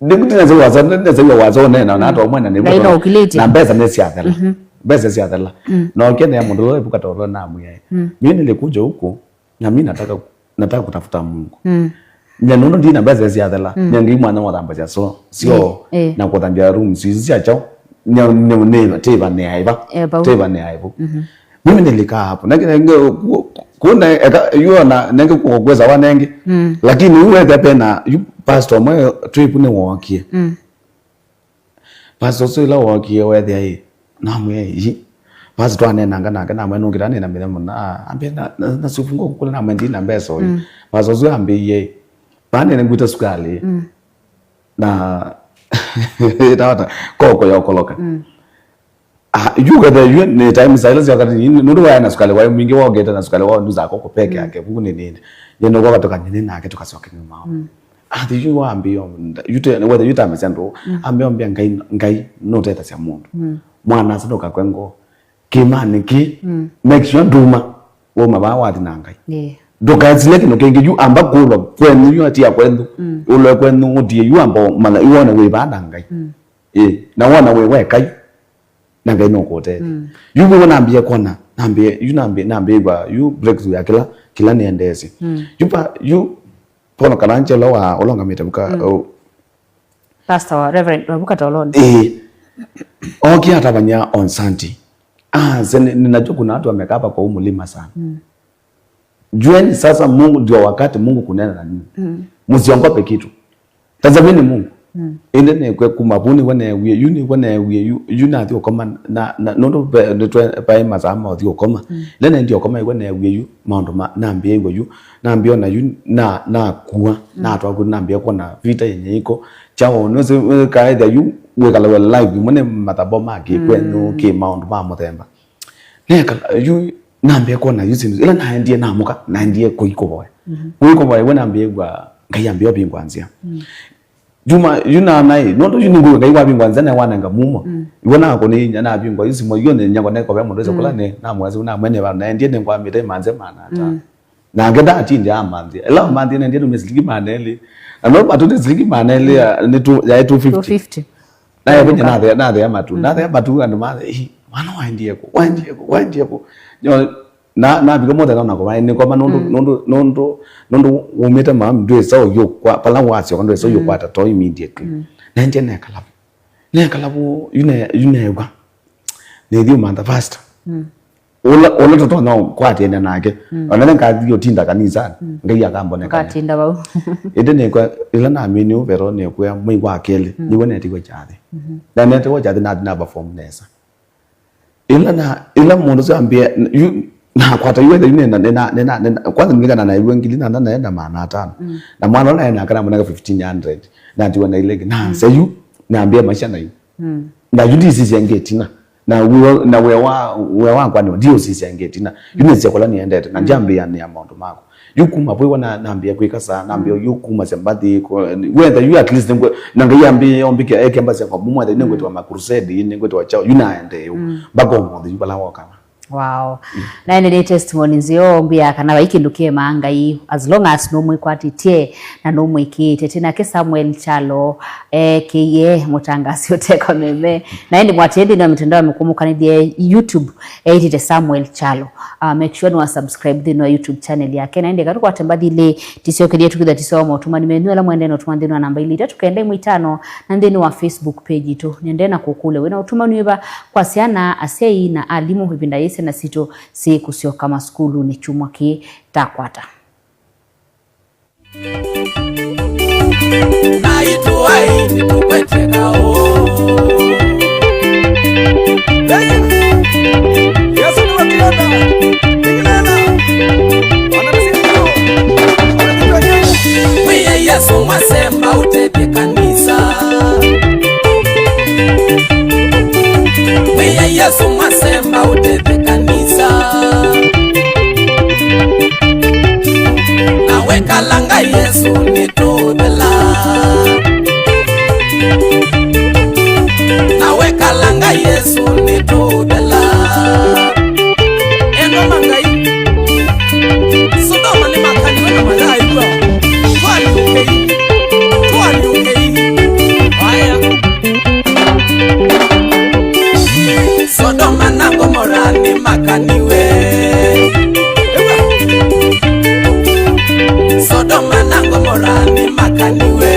Ndikutinasya wasa, ndinasya wasa ũneena, na atwa mwena nĩ Ngai no ũkilĩtye. Na mbesa nĩ syathela. Mhm. Mbesa syathela. Mm. Na ũkene ya mũndũ ũyũ evuka tolo na amwĩa. Mm. Mimi nilikuja huku, na mimi nataka, nataka kutafuta Mungu. Mm. Nya nũndũ ndina mbesa syathela, Mm. nya ngai mwana wathambasya so, sio, Eh, eh. na kuthambia room, si sya chao, nya, nya, nya, tiva nĩ aiva. Eh, vau. Tiva nĩ aiva. Mhm. Mimi nilikaa hapo. Na, na, ku- kuna eka yuona nenge kukweza wanenge. Mm. Lakini uwetha pena yu pastor mwe trip ni wokie. Mm. Pastor so ila wokie wetha ai. Na mwe yi. Pastor anena ngana ngana mwe nungira nena mire muna. Ambe na na, na sufungo kukula na mwe ndina mbesa oyi. Mm. Pastor so ambe ye. Bane ne nguta sukali. Mm. Na tawata koko ya okoloka. Mm. Ah, yu kethe yu nĩ time saila sya katini nũndũ waĩ na sukali waĩ mwingĩ wongete na sukali wa nduza koko peke yake vuku nĩ nini. Nĩ nũko katoka nini nake tukacoke nyuma. Mm. Athi yu wambio yute wethe yutame sya ndũ ambe ombia ngai ngai nũtethasya mũndũ. Mm. Mwana asa ndũkakwe ngoo. Kĩmanĩ kĩ Mm. make sure nduma wauma vaa wathi na ngai. Yeah. Ndũkasile kĩndũ kĩngĩ yu amba kũlwa kwenyu yu atia kwenyu. Mm. Ũlwe kwenyu ũtie yu amba manya yu wone wĩ vaa na ngai. Mm. Ĩ, na wona wĩ weka yu. Na ngai nũkũũtethya. Mm. Yu vĩu nambie kona, nambie yu nambie nambie kwa yu breakthrough ya kila kila niendeesye. Mm. Yu pa yu pono kana njelo wa ulongamite buka Mm. uh, Pastor wa Reverend Wavuka Toloni. Eh. Okia atafanya on Sunday. Ah, se ni- ninajua kuna watu wamekaa hapa kwa huu mlima sana. Mm. Jueni sasa Mungu ndio wakati Mungu kunena na ninyi. Mm. Msiogope kitu. Tazameni Mungu. Mm. Ende nekwe kuma vuni wenewie yu ni wenewie yu yu nathi ukoma na na nundu pe- nitwe- pae masaa ma uthi ukoma. Mm. Nene ndio ukoma iwe newie yu maundu ma nambia iwe yu nambia ona yu na nakua natwa ku nambia kuona vita yenye iko chao nose kaetha yu wikala we live mune mathabo ma ki kwenu ki maundu ma muthemba. Nekala yu nambia kuona yu sindu ila naendie namuka naendie kuikuvoya. Mhm. Kuikuvoya we nambia igwa ngai ambia obingwa nzia. Mm. Juma yu na nai nondu yu ningu ngai wabingwa nzia na wanenga mumo. Mm. Iwe nako ni inya nabingwa yu simo yu ni nyako neko be mundu ese kula ni na mwezi na mwene ba naendie ni ngwamite manze mana ata. Mm. Na ngenda atinde amanthi. Ela manthi nendie nume silingi maneli. Na no matu ni silingi maneli ya ni tu ya two fifty. Two fifty. Na ya kwenye na ya na ya matu. Na ya matu andu ma eh, mwana waendie ko, waendie ko, waendie ko. Yo na na biko mothe na ko mai ni kwa nondu nondu nondu nondu umite ma ndwesa yo kwa pala wasio ndwesa yo kwa tato immediately. Mm. Nendie ne kalabu. Ne kalabu yune yune kwa. Ne dio mantha fast. Mm. Ula ula tũtonya kwatĩanĩa nake. Mm. Ona nĩ ngathi ũtinda kanisani, mm, Ngai akambonekana. Ũkatinda vau. Ĩndĩ nĩkwa ĩla namini ũvero nĩkwĩa mwei wa kelĩ, mm, nĩw'o netiwe kyathĩ. Mhm. Na netiwe kyathĩ nathi na perform nesa. Ĩla na ĩla mũndũ ũcio ambie yu nakwata yu etha yu nena nena nena nena kwanza nĩlikana na iwe ngili na nana enda maana atano. Mm. Na mwana ũla ena kana mwanaka fifteen hundred na tiwa na ilegi na, mm, nse yu nambia maisha na yu. Mm. Na yu ndisisya ngetina. Na wĩa na wĩa wa wĩa wakwa nĩ ndiũsisya ngetina. Yu nĩsya kũla nĩendete na ndyambĩanĩa maũndũ makwa. Yu kuma vwĩwa na nambĩa kwĩka saa nambĩa yu kuma sya mbathi wetha yu at least nĩngwe na Ngai ambĩĩa ombike eke mbasya kwa mumwe nĩngwĩtwa ma crusade nĩngwĩtwa chao yu naendee yu mpaka ũmũnthĩ yu vala wokana. Wow. Mm. Na ĩndĩ nĩ testimony nzeo mbia kana vai kĩndũ kĩemaa Ngai as long as nũmwĩkwatĩtye na nũmwĩkĩĩte. Tĩ nake Samuel Kyalo, eh, kĩie mũtangasi ũtekwa meme. Na ĩndĩ mwatĩe nthĩnĩ wa mĩtandao ya mĩkũmũkanĩthye YouTube, eh, ĩtĩte Samuel Kyalo. Uh, make sure nĩwa subscribe nthĩnĩ wa YouTube channel yake. Na ĩndĩ katũkwate mbathi ilĩ tisyokethie tukitha tisoa maũtũmani menyu ala mwendee na ũtũmani nthĩnĩ wa namba ilĩ itatũ kenda ĩmwe itano na nthĩnĩ wa Facebook page itũ. Nĩendee na kũkũlya wĩ na ũtũmani wĩva kwa syana, asyai, na alimũ ĩvinda yĩĩ syana sitũ syĩkũsyoka masukulunĩ kyumwa kĩĩ takwata. Naitũ ai nĩtũkweteka ũũ. Yesu nĩwakĩenda. Mwĩe Yesu mwasemba ũtethye kanisa. Yesũ mwasemba ũtetheka nisa. Na wekalanga Yesũ nĩtũthela. Na wekalanga Yesũ nĩtũthela. Endwa ma Ngai. Sodoma nĩmakaniwe na mayaaĩw'a. Twaliũkei. Twaliũkei. Aya. Sodoma na Gomora nĩmakaniwe. Sodoma na Gomora nĩmakaniwe.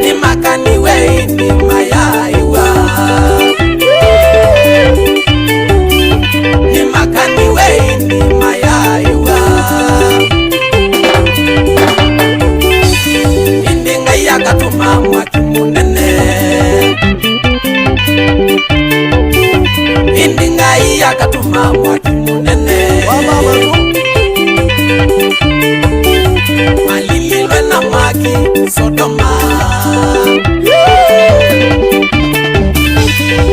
Nĩmakaniwe ĩndĩ mayaaĩw'a. Nĩmakaniwe ĩndĩ mayaaĩw'a. Ĩndĩ Ngai akatũma mwaki mũnene. Ĩndĩ Ngai akatũma mwaki mũnene. Malililwe na mwaki Sodoma.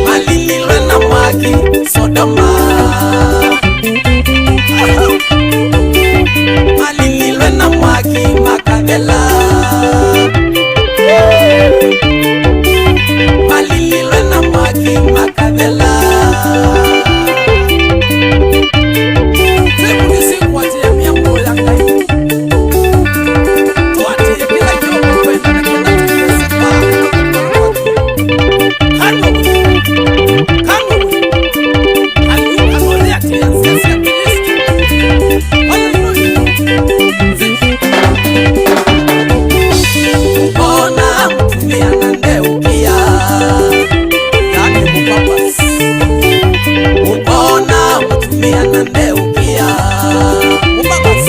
Malililwe na mwaki Sodoma. Malililwe na mwaki makathela. Malililwe na mwaki makathela. Tũkwatĩĩa mĩao ya Ngai. Tũatĩĩe kĩla kĩongo kwenda na kĩla tũyĩsĩ. Kano. Kano. Aliuka Goliati ya sesi ya Filisti. Haleluya. Ũkona mũtumĩa na ndeũkĩa. Yaani mũpapas. Ũkona mũtumĩa na ndeũkĩa. Mũpapas.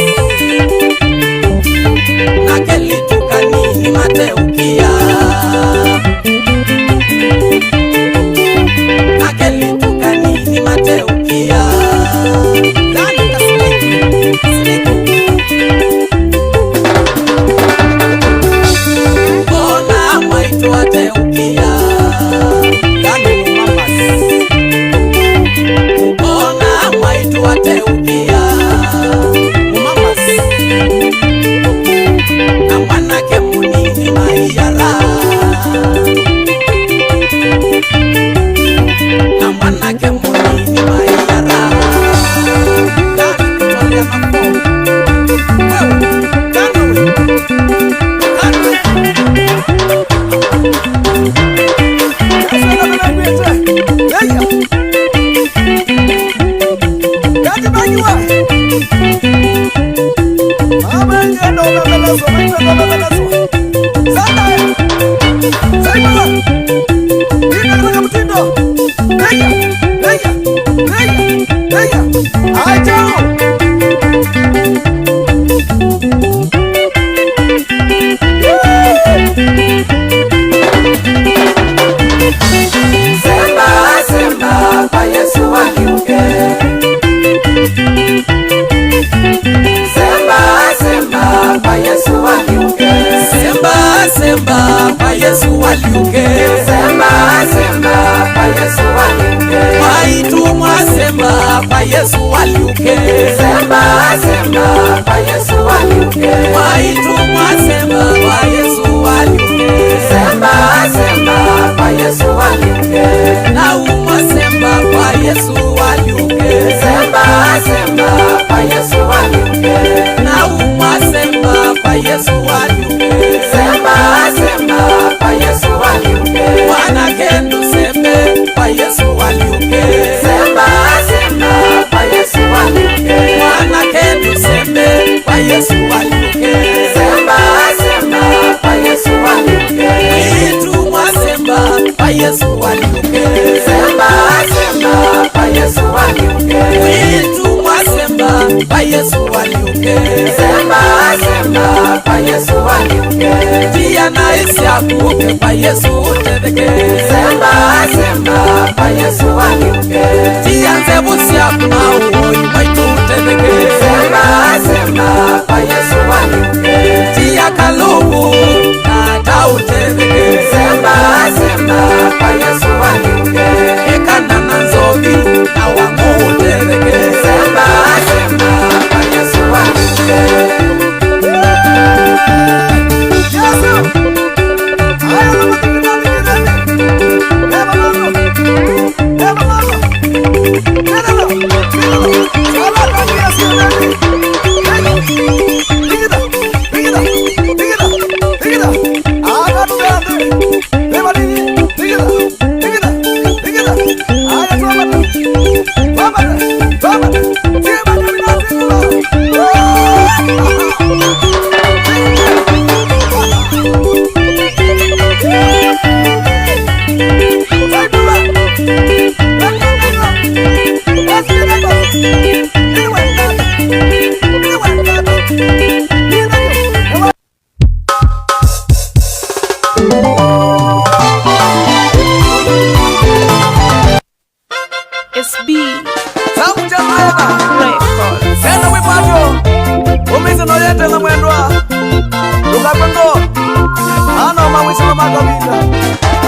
Na kelĩtu kanini mateũkĩa. Na kelĩtu kanini mateũkĩa. Yaani kasiliki, siliki. Ũkona mwaitũ ateũkĩa. Yaani mũmamas. Ũkona mwaitũ ateũkĩa. Mũmamas. Na mwanake mũnini maiara. Na mwanake mũnini maiara. Ndakũtolea mako. Wewe, kando we. Kando we. Yesu anakuletea. Leia. Kati bangiwa. Amenge ndo mabelezo, menge ndo mabelezo. Sanda. Sanda. Ina kwa mtindo. Leia. Leia. Leia. Leia. Acha. Semba, semba, kwa Yesu aliuke. Semba, semba, kwa Yesu aliuke. Semba, semba, kwa Yesu aliuke. Semba, semba, kwa Yesu aliuke. Mwaitũ mwasemba, kwa Yesu aliuke. Semba, semba, kwa Yesu aliuke. Mwaitũ mwasemba, kwa Yesu aliuke. Semba, semba, kwa Yesu aliuke. Nau mwasemba, kwa Yesu aliuke. Semba, semba, kwa Yesu aliuke. Nau mwasemba, kwa Yesu aliuke. Semba, semba, kwa Yesu aliuke. Mwanake ndũsembe, kwa Yesu aliuke. Semba, semba, kwa Yesu aliuke. Mwanake ndũsembe, kwa Yesu aliuke. Semba, semba, kwa Yesu aliuke. Mwaitũ mwasemba, kwa Yesu aliuke. Semba, semba, kwa Yesu aliuke. Mwaitũ mwasemba, kwa Yesu aliuke. Semba, semba, kwa Yesu aliuke. Tia naĩ syaku ũke kwa Yesu ũtetheke. Semba, semba, kwa Yesu aliuke. Tia nzevũ syaku na ũoi mwaitũ ũtetheke. Semba, semba, kwa Yesu aliuke. Tia kalũvũ tata ũtetheke. Semba, semba,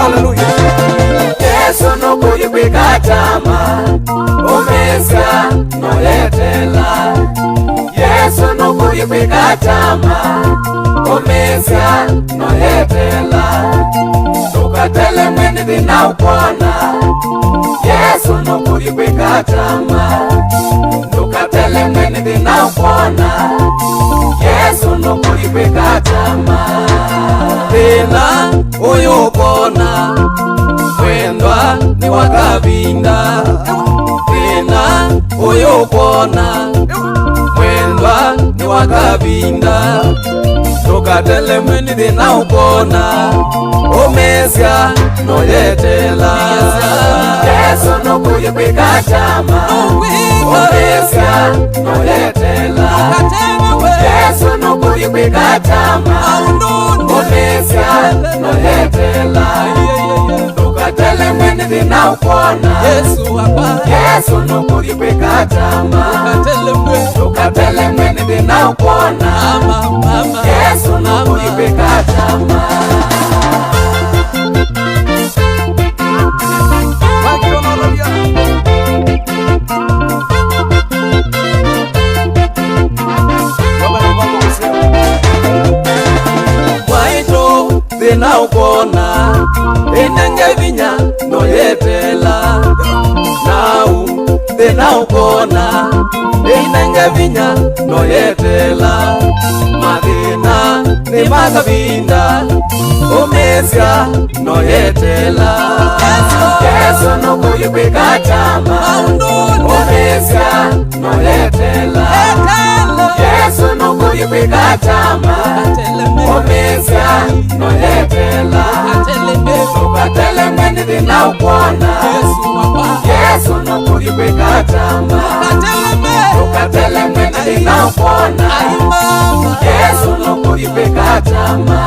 Hallelujah. Yesũ nũkũthi kwĩka kyama, ũmĩĩsya noyetela. Yesũ nũkũthi kwĩka kyama, ũmĩĩsya noyetela. Ndũkatelemwe nĩ thĩna ũkwona. Yesũ nũkũthi kwĩka kyama. Ndũkatelemwe nĩ thĩna ũkwona. Yesũ nũkũthi kwĩka kyama. Thĩna ũyũ ũkwona, mwendwa, nĩ wa kavinda. Thĩna ũyũ ũkwona, mwendwa, nĩ wa kavinda. Ndũkatelemwe nĩ thĩna ũkwona, ũmĩĩsya noyetela. Yesũ nũkũthi kwĩka kyama, ũmĩĩsya noyetela. Yesũ nũkũthi kwĩka kyama, ũmĩĩsya noyetela. Ndũkatelemwe nĩ thĩna ũkwona. Yesũ wakwa. Yesũ nũkũthi kwĩka kyama. Ndũkatelemwe. Ndũkatelemwe nĩ thĩna ũkwona. Mama, mama. Yesũ nũkũthi kwĩka kyama. Mwaitũ, thĩna ũkwona, ĩnenge vinya noyetela. Nau thĩna ũkwona, ĩnenge vinya noyetela. Mathĩna nĩ ma kavinda, ũmĩĩsya noyetela. Yesũ nũkũthi kwĩka kyama, ũmĩĩsya noyetela. Yesũ nũkũthi kwĩka kyama, ũmĩĩsya noyetela. Ndũkatelemwe nĩ thĩna ũkwona. Yesũ nũkũthi kwĩka kyama. Ndũkatelemwe nĩ thĩna ũkwona. Yesũ nũkũthi kwĩka kyama.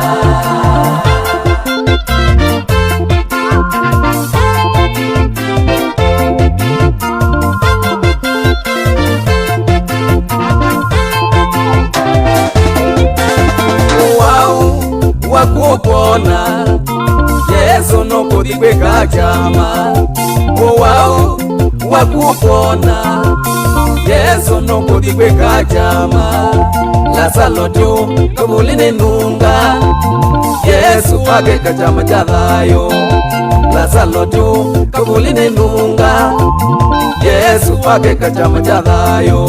Ũwau waku ũkwona, Yesũ nũkũthi kwĩka kyama. Ũwau waku ũkwona, Yesũ nũkũthi kwĩka kyama. Lasalo tyu kavuli nĩ nunga, Yesũ akeka kyama kya thayũ. Lasalo tyu kavuli nĩ nunga, Yesũ akeka kyama kya thayũ.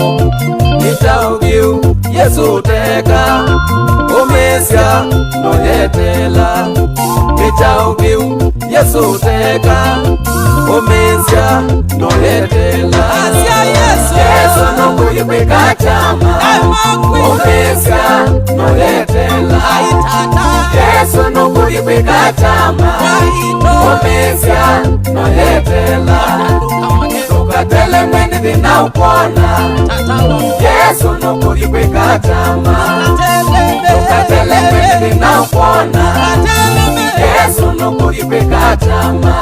Nĩ kyaũ kĩu Yesũ ũteka, ũmĩĩsya noyetela? Nĩ kyaũ kĩu Yesũ ũteka, ũmĩĩsya noyetela? Asya Yesũ. Yesũ nũkũthi kwĩka kyama, ũmĩĩsya noyetela. Yesũ nũkũthi kwĩka kyama, ũmĩĩsya noyetela. Ndũkatelemwe nĩ thĩna ũkwona. Yesũ nũkũthi kwĩka kyama. Ndũkatelemwe nĩ thĩna ũkwona. Yesũ nũkũthi kwĩka kyama.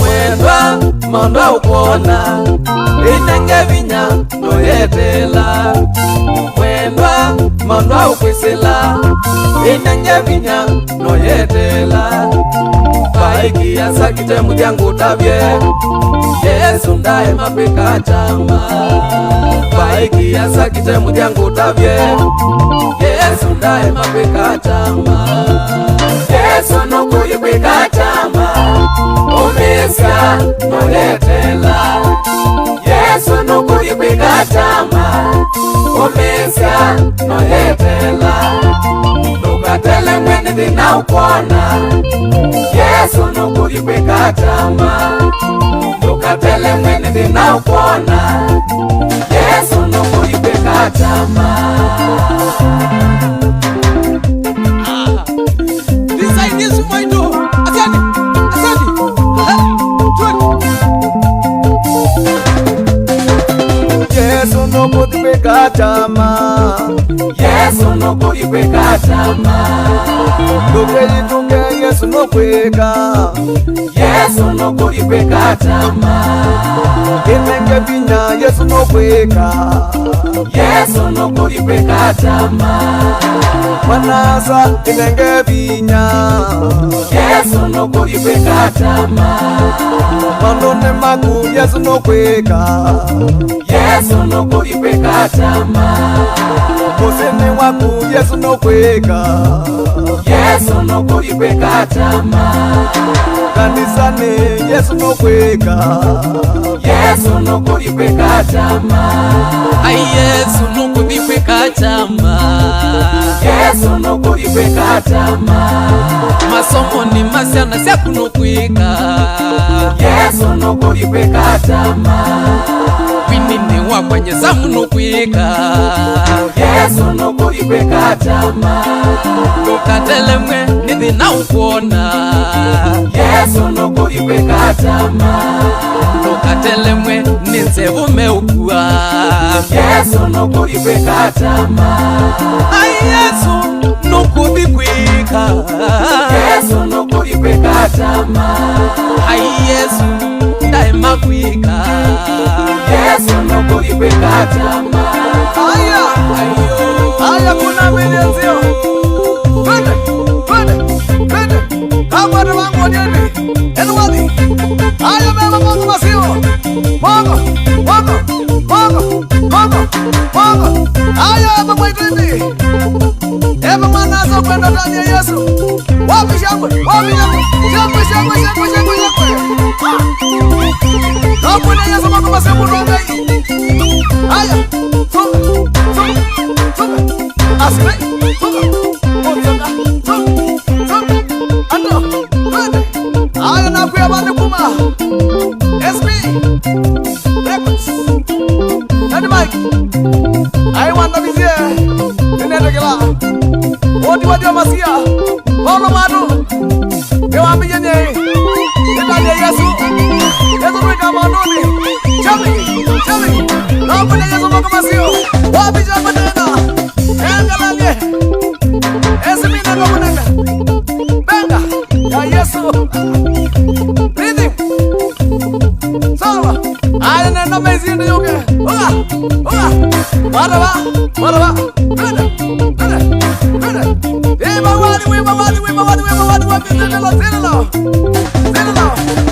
Mwendwa, maũndũ ũkwona, ĩnenge vinya noyetela. Mwendwa, maũndũ ũkwĩsĩla, ĩnenge vinya noyetela. Vai kĩasa kĩte mũthya ngũtavye, Yesũ ndaema kwĩka kyama. Vai kĩasa kĩte mũthya ngũtavye, Yesũ ndaema kwĩka kyama. Yesũ nũkũthi kwĩka kyama, ũmĩĩsya noyetela. Yesũ nũkũthi kwĩka kyama, ũmĩĩsya noyetela. Ndũkatelemwe nĩ thĩna ũkwona. Yesũ nũkũthi kwĩka kyama. Ndũkatelemwe nĩ thĩna ũkwona. Yesũ nũkũthi kwĩka kyama. Design Yesu mwaitũ. Asante. Asante. Aha. Twende. Yesũ nũkũthi kwĩka kyama. Yesũ nũkũthi kwĩka kyama. Ndũkeyĩtũngenge Yesũ nũkwĩka. Yesũ nũkũthi kwĩka kyama. Ĩnenge vinya, Yesũ nũkwĩka. Yesũ nũkũthi kwĩka kyama. Mwana-a-asa, ĩnenge vinya. Yesũ nũkũthi kwĩka kyama. Maũndũnĩ maku, Yesũ nũkwĩka. Yesũ nũkũthi kwĩka kyama. Mũsyĩnĩ waku, Yesũ nũkwĩka. Yesũ nũkũthi kwĩka kyama. Kanisanĩ, Yesũ nũkwĩka. Yesũ nũkũthi kwĩka kyama. Ai, Yesũ nũkũthi kwĩka kyama. Yesũ nũkũthi kwĩka kyama. Masomonĩ ma syana syaku nũkwĩka. Yesũ nũkũthi kwĩka kyama. Wininĩ wakwa Nyesamu nũkwĩka. Yesũ nũkũthi kwĩka kyama. Ndũkatelemwe nĩ thĩna ũkwona. Yesũ nũkũthi kwĩka kyama. Ndũkatelemwe nĩ nzevũ meũkua. Yesũ nũkũthi kwĩka kyama. Ai, Yesũ nũkũthi kwĩka. Yesũ nũkũthi kwĩka kyama. Ai, Yesũ ndaema kwĩka. Yesũ nũkũthi kwĩka kyama. Aya. Ayo. Aya, kuna mĩlĩ nzeo. Twende, twende, twende. Kama na wangu wanyeni. Enu wathi. Aya, mema Mungu masiwa. Mungu, Mungu, Mungu, Mungu, Mungu. Aya, mema itwende. Ema mwana-a-asa kwenda ndani ya Yesu. Wapi shangwe? Wapi shangwe? Shangwe, shangwe, shangwe, shangwe, shangwe. Na kuna Yesu mama masebu nongai. Aya, songa, songa, songa. Asiwe, songa. Songa, songa, songa. Ando, twende. Aya, nakwĩa vandũ kuma S B Records. Daddy Mike. Ai, wandavizye. Nĩnendekela. Woti wathi wa masia. Paulo Matu. Nĩwambĩie nyei. Nĩtavya Yesu. Yesu twĩka maũndũnĩ. Chami, chami. Nakuja Yesu maka masio. Wapi chama tena? Engalale. Esi mina nakunenda. Benga. Ya Yesu. Rhythm. Sawa. Aya, nenda mezi ndio yoke. Oga. Oga. Wada wa. Wada wa. Twende. Twende. Twende. Eh, mawali, we, mawali, we, mawali, we, mawali, we, zililo, zililo. Zililo.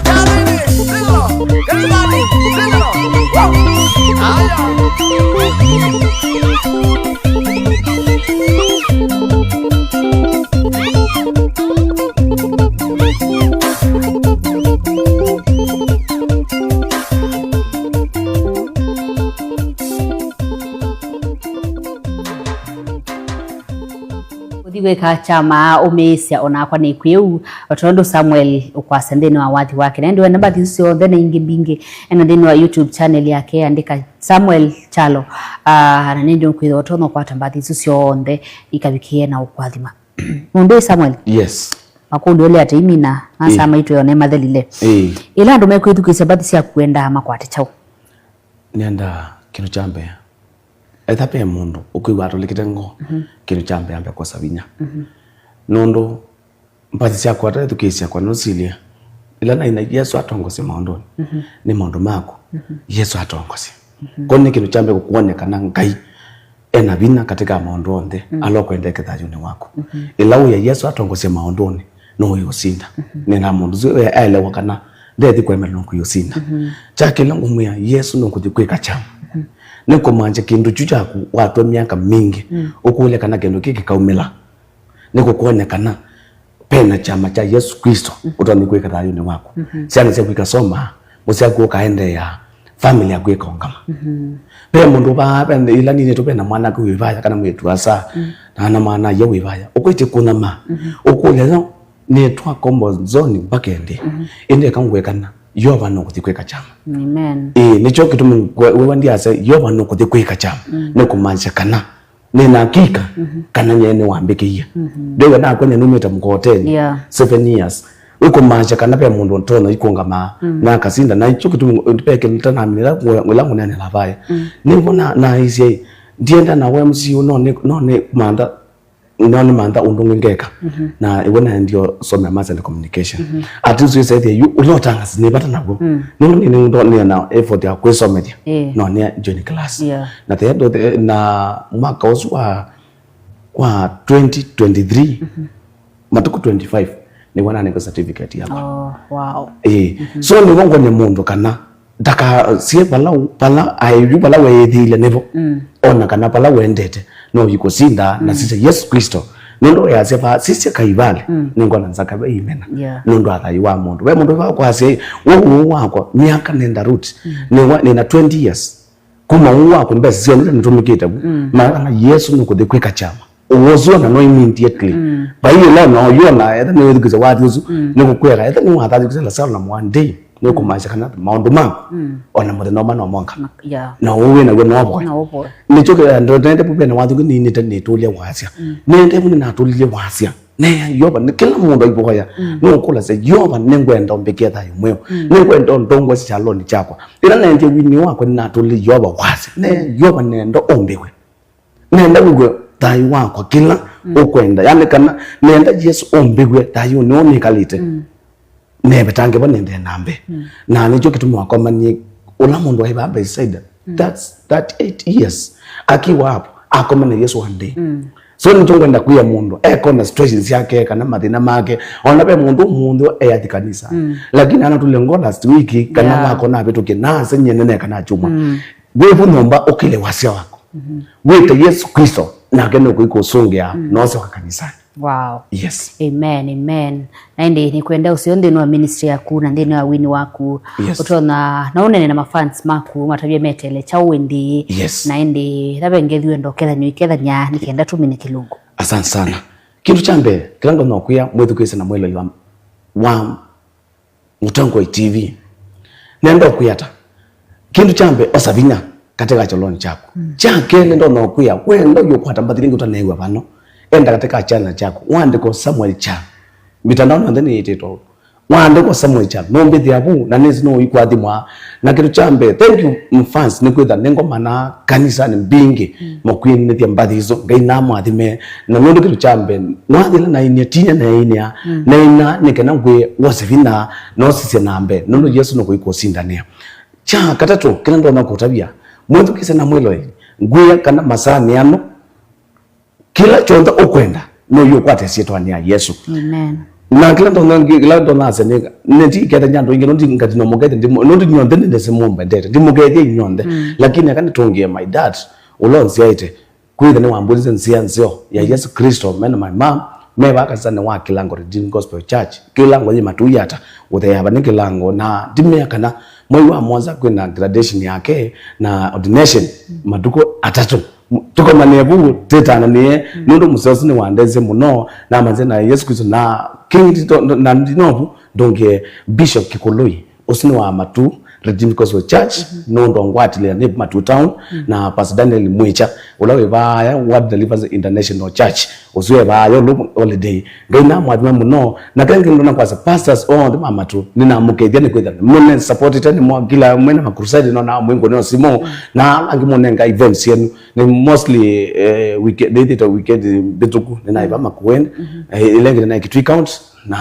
Yareni, zililo. Gerezani, zililo. Wow. Aya. Ũthi kwĩka kyama ũmĩĩsya, onakwa nĩ kwĩu, o tondũ Samuel ũkwasya nthĩnĩ wa wathi wake. Na ĩndĩ wenda mbathi isu syonthe na ingĩ mbingĩ ena nthĩnĩ wa YouTube channel yake, andĩka Samuel Kyalo. Ah, na nĩndĩ ũkwĩthwa ũtonya ũkwata mbathi isu syonthe ikavikĩe na ũkwathima. Mũndũ ũyũ Samuel. Yes. Makũlyo ũlĩ ate imina, masaa maitũ yone mathelile. Ĩĩ. Ĩla andũ mekwĩthukĩĩsya mbathi syaku wendaa makwate kyaũ? Nĩendaa kĩndũ kya mbee. Etha ve mũndũ ũkwĩw'a atũlĩkĩte ngoo, kĩndũ kya mbee ambe kwosa vinya. Nũndũ mbathi syaku ataethukĩĩsya kwa nũsilye. Ĩla naina Yesũ atongosye maũndũnĩ, nĩ maũndũ maku. Yesũ atongosye. Ko nĩ kĩndũ kya mbee kũkwoneka na Ngai ena vinya katika maũndũ onthe ala ũkwendeke thayũnĩ waku. Ĩla ũya Yesũ atongosye maũndũnĩ, no ũyũsinda. Nĩna mũndũ ũsu aelewa kana ndethi kũemelwa nũkũyũsinda. Kya kĩla ngũmwĩa, Yesũ nũkũthi kwĩka kyama. Nĩ kũmaanisya kĩndũ kyu kyaku watw'a myaka mingĩ ũkũlya kana kĩndũ kĩĩ kĩkaumĩla. Nĩ kũkwonekana pena kyama kya Yesũ Kristo ũtonya kwĩka thayũnĩ waku. Syana syaku ikasomaa, mũsyĩ waku ũkaendeea, family yaku ĩkaũngama. Ve mũndũ vaa, ve ĩla ninĩtwe, vena mwanake wĩ vaya kana mwĩĩtu asa, na ana mwana-a-ia wĩ vaya. Ũkwĩtye kũnyama, ũkũlya yo, nĩtwa comfort zone mpaka ĩndĩ. Ĩndĩ eka ngwĩkana, Yeova nũkũthi kwĩka kyama. Amen. Ĩĩ, nĩkyo kĩtumi ngwe-, wewa ndiasya, Yeova nũkũthi kwĩka kyama. Nĩ kũmaanisya kana nĩna hakika kana nyie nĩwambĩkĩie. Ndĩw'a nakwa nyie numĩte mũkoteni seven years. Wĩkũmaanisya kana ve mũndũ ũtonya ikũngamaa na akasinda, na ikyo kĩtumi ve kĩndũ tanamina ĩla ngũneena vaya. Nĩvo na, naisye, ndienda na we M C U, no nĩ, no nĩ mantha No nĩmantha ũndũ ũngĩ ngeka. Na ĩwe naendie somea mass and communication. At least wĩsethie yu ũla ũtangasi nĩ vata naw'o. Nũndũ nĩ nĩ ndo nĩ na effort ya kwĩsomethya. No nĩ join class. Yeah. Na the end of the, na mwaka ũsu wa, wa twenty twenty-three, matukũ twenty-five, nĩw'o nanengwa certificate yakwa. Oh, wow. Ĩĩ. So nĩw'o ngwone mũndũ kana ndakasie vala u-, vala aĩvyu vala weĩthĩile nĩvo. Ona kana vala wendete no ikũsinda na sisya Yesu Kristo. Nũndũ weasya vaa sisya kaivalĩ, nĩngona nzaka ve imena. Yeah. Nũndũ wa thayũ wa mũndũ. Ve mũndũ va kwasya, "Ĩ, wou wakwa, myaka nenda root. Nĩwa, nĩna twenty years. Kuma ũu wakwa mbesa syonthe nĩtũmĩkĩte vu." Maana kana Yesu nũkũthi kwĩka kyama. Ũwoswona no immediately. Vai ĩla no yona etha nĩ wĩthukĩsya wathi ũsu, nĩ kũkwĩka etha nĩ wathathi kũsela sana one day, nĩ kũmaisha kana maũndũ ma ona mũthenya ũma no monga. Yeah. Na ũu wĩ naw'o no voe. No voe. Nĩkyo kĩ-, ndo-, nende pupene wathi ũngĩ nĩnĩte nĩtũlya wasya. Nende vu nĩnatũlilye wasya. Ne Yeova, nĩ kĩla mũndũ aivoya. Nũkũlasya, "Yeova, nĩngwenda ũmbĩkĩe thayũ mweũ. Nĩngwenda ũndongoesye kyalonĩ kyakwa." Ĩla nendie wini wakwa nĩnatũlilye Yeova wasya. Ne Yeova, nenda ũmbĩwe. Nenda wĩw'e thayũ wakwa kĩla ũkwenda. Yani kana nenda Yesu ũmbĩw'e thayũnĩ ũũ nĩkalĩte. Nevetange vo nendee na mbee. Na nĩkyo kĩtumi wakomanie ũla mũndũ waĩ vaa Bethsaida. That's thirty-eight years. Akiwa hapo, akomana na Yesu one day. So nĩkyo ngwenda kwĩa mũndũ, ekona situations syake, kana mathĩna make. Ona ve mũndũ ũmũnthĩ eyathi kanisa. Lakini anatũlile ngo last week, kana mwaka ũnavĩtũkie, na asenyie nene kana chuma. Wĩ vu nyũmba ũkĩle wasya waku. Wĩte Yesu Kristo, nake nũkũikũsũngĩa, na ũsyoka kanisani. Wow. Yes. Amen, amen. Na ĩndĩ nĩkwenda ũseo nthĩnĩ wa ministry yaku na nthĩnĩ wa wini waku. Yes. Ũtonya na ũnene na mafans maku, matavye metele kyaũ ĩndĩ. Yes. Na ĩndĩ thavengethiwe ndokethany'o ikethany'a nĩkenda tũmine kĩlungu. Asante sana. Kĩndũ kya mbee, kĩla ndonya kwĩa mwĩthukĩĩsya na mwĩloi wa, wa Mũtongoi T V. Nenda ũkwĩa ata? Kĩndũ kya mbee, osa vinya katĩ ka kyolonĩ kyaku. Kya kelĩ, ndonya ũkwĩa, wenda ũyũkwata mbathi ĩngĩ ũtaneew'a vano, enda katĩ ka kyana kyaku, waandĩka Samuel Kya. Mitandaonĩ yonthe nĩyĩtĩtwe ũu. Waandĩka Samuel Kya, nũmbĩthĩa vu, na nĩsĩ nũikwathimwa. Na kĩndũ kya mbee, thank you, my fans, nĩ kwĩtha nĩngomana kanisanĩ mbingĩ, makwĩnĩthya mbathi isu. Ngai namwathime. Na nũndũ kĩndũ kya mbee, wathi ĩla nainia, tinya nainĩa, naina nĩ kana ngwĩe wose vinya, na ũsisye na mbee, nũndũ Yesu nũkũikũsindanĩa. Kya katatũ, kĩla ndonya kũtavya, mwĩthukĩĩsya na mwĩloeli, ngwĩa kana masaanĩ ano, kĩla kyonthe ũkwenda, no ũkwate syĩtwanĩ ya Yesu. Amen. Na kĩla ndonya, kĩla ndonya asya nĩ, nĩndikethany'a andũ aingĩ, nũndũ ngatino mũkethya, ndimo-, nũndũ nyonthe nĩndĩsĩ mũmbendete, ndimũkethya inyonthe. Lakini aka nĩtũngĩe my dad, ũla ũnzyaĩte, kwĩtha nĩwambũlĩsye nzĩa nzeo ya Yesu Kristo, me na my mom, me vaa kanisanĩ wa Kĩlango Redeemed Gospel Church. Kĩlango yĩ Matuiata, ũtheea vaa nĩ Kĩlango, na ndimea kana mwei wa mũonza kwĩna graduation yake na ordination, matukũ atatũ. Tũkomanĩe vu, twĩtananĩe, nũndũ mũseo ũsu nĩwandethye mũno, namanyĩsye na Yesu Kristo na King Tito, na ndinovu, ndũngĩe Bishop Kĩkũlũi. Ũsu nĩ wa Matu Redeemed Gospel Church, nũndũ ngwatĩlĩa nĩ Matu Town, na Pastor Daniel Mwĩkya, ũla wĩ vaaya Word Deliverance International Church, ũsu e vaaya ũlũ holiday. Ngai namwathime mũno, na kĩla kĩndũ nakwasya pastors onthe ma Matu, nĩnamũkethya nĩ kwĩtha mũne supportĩte, nĩ mwa kĩla mwene ma crusade, no na mwĩngũnĩo simũ, na ala angĩ mũnenga events syenu, nĩ mostly, eh, weekend, nĩthĩte weekend mbĩtũku, nĩnaĩva Makueni, eh, ĩla ĩngĩ nĩnaĩ Kitui County, na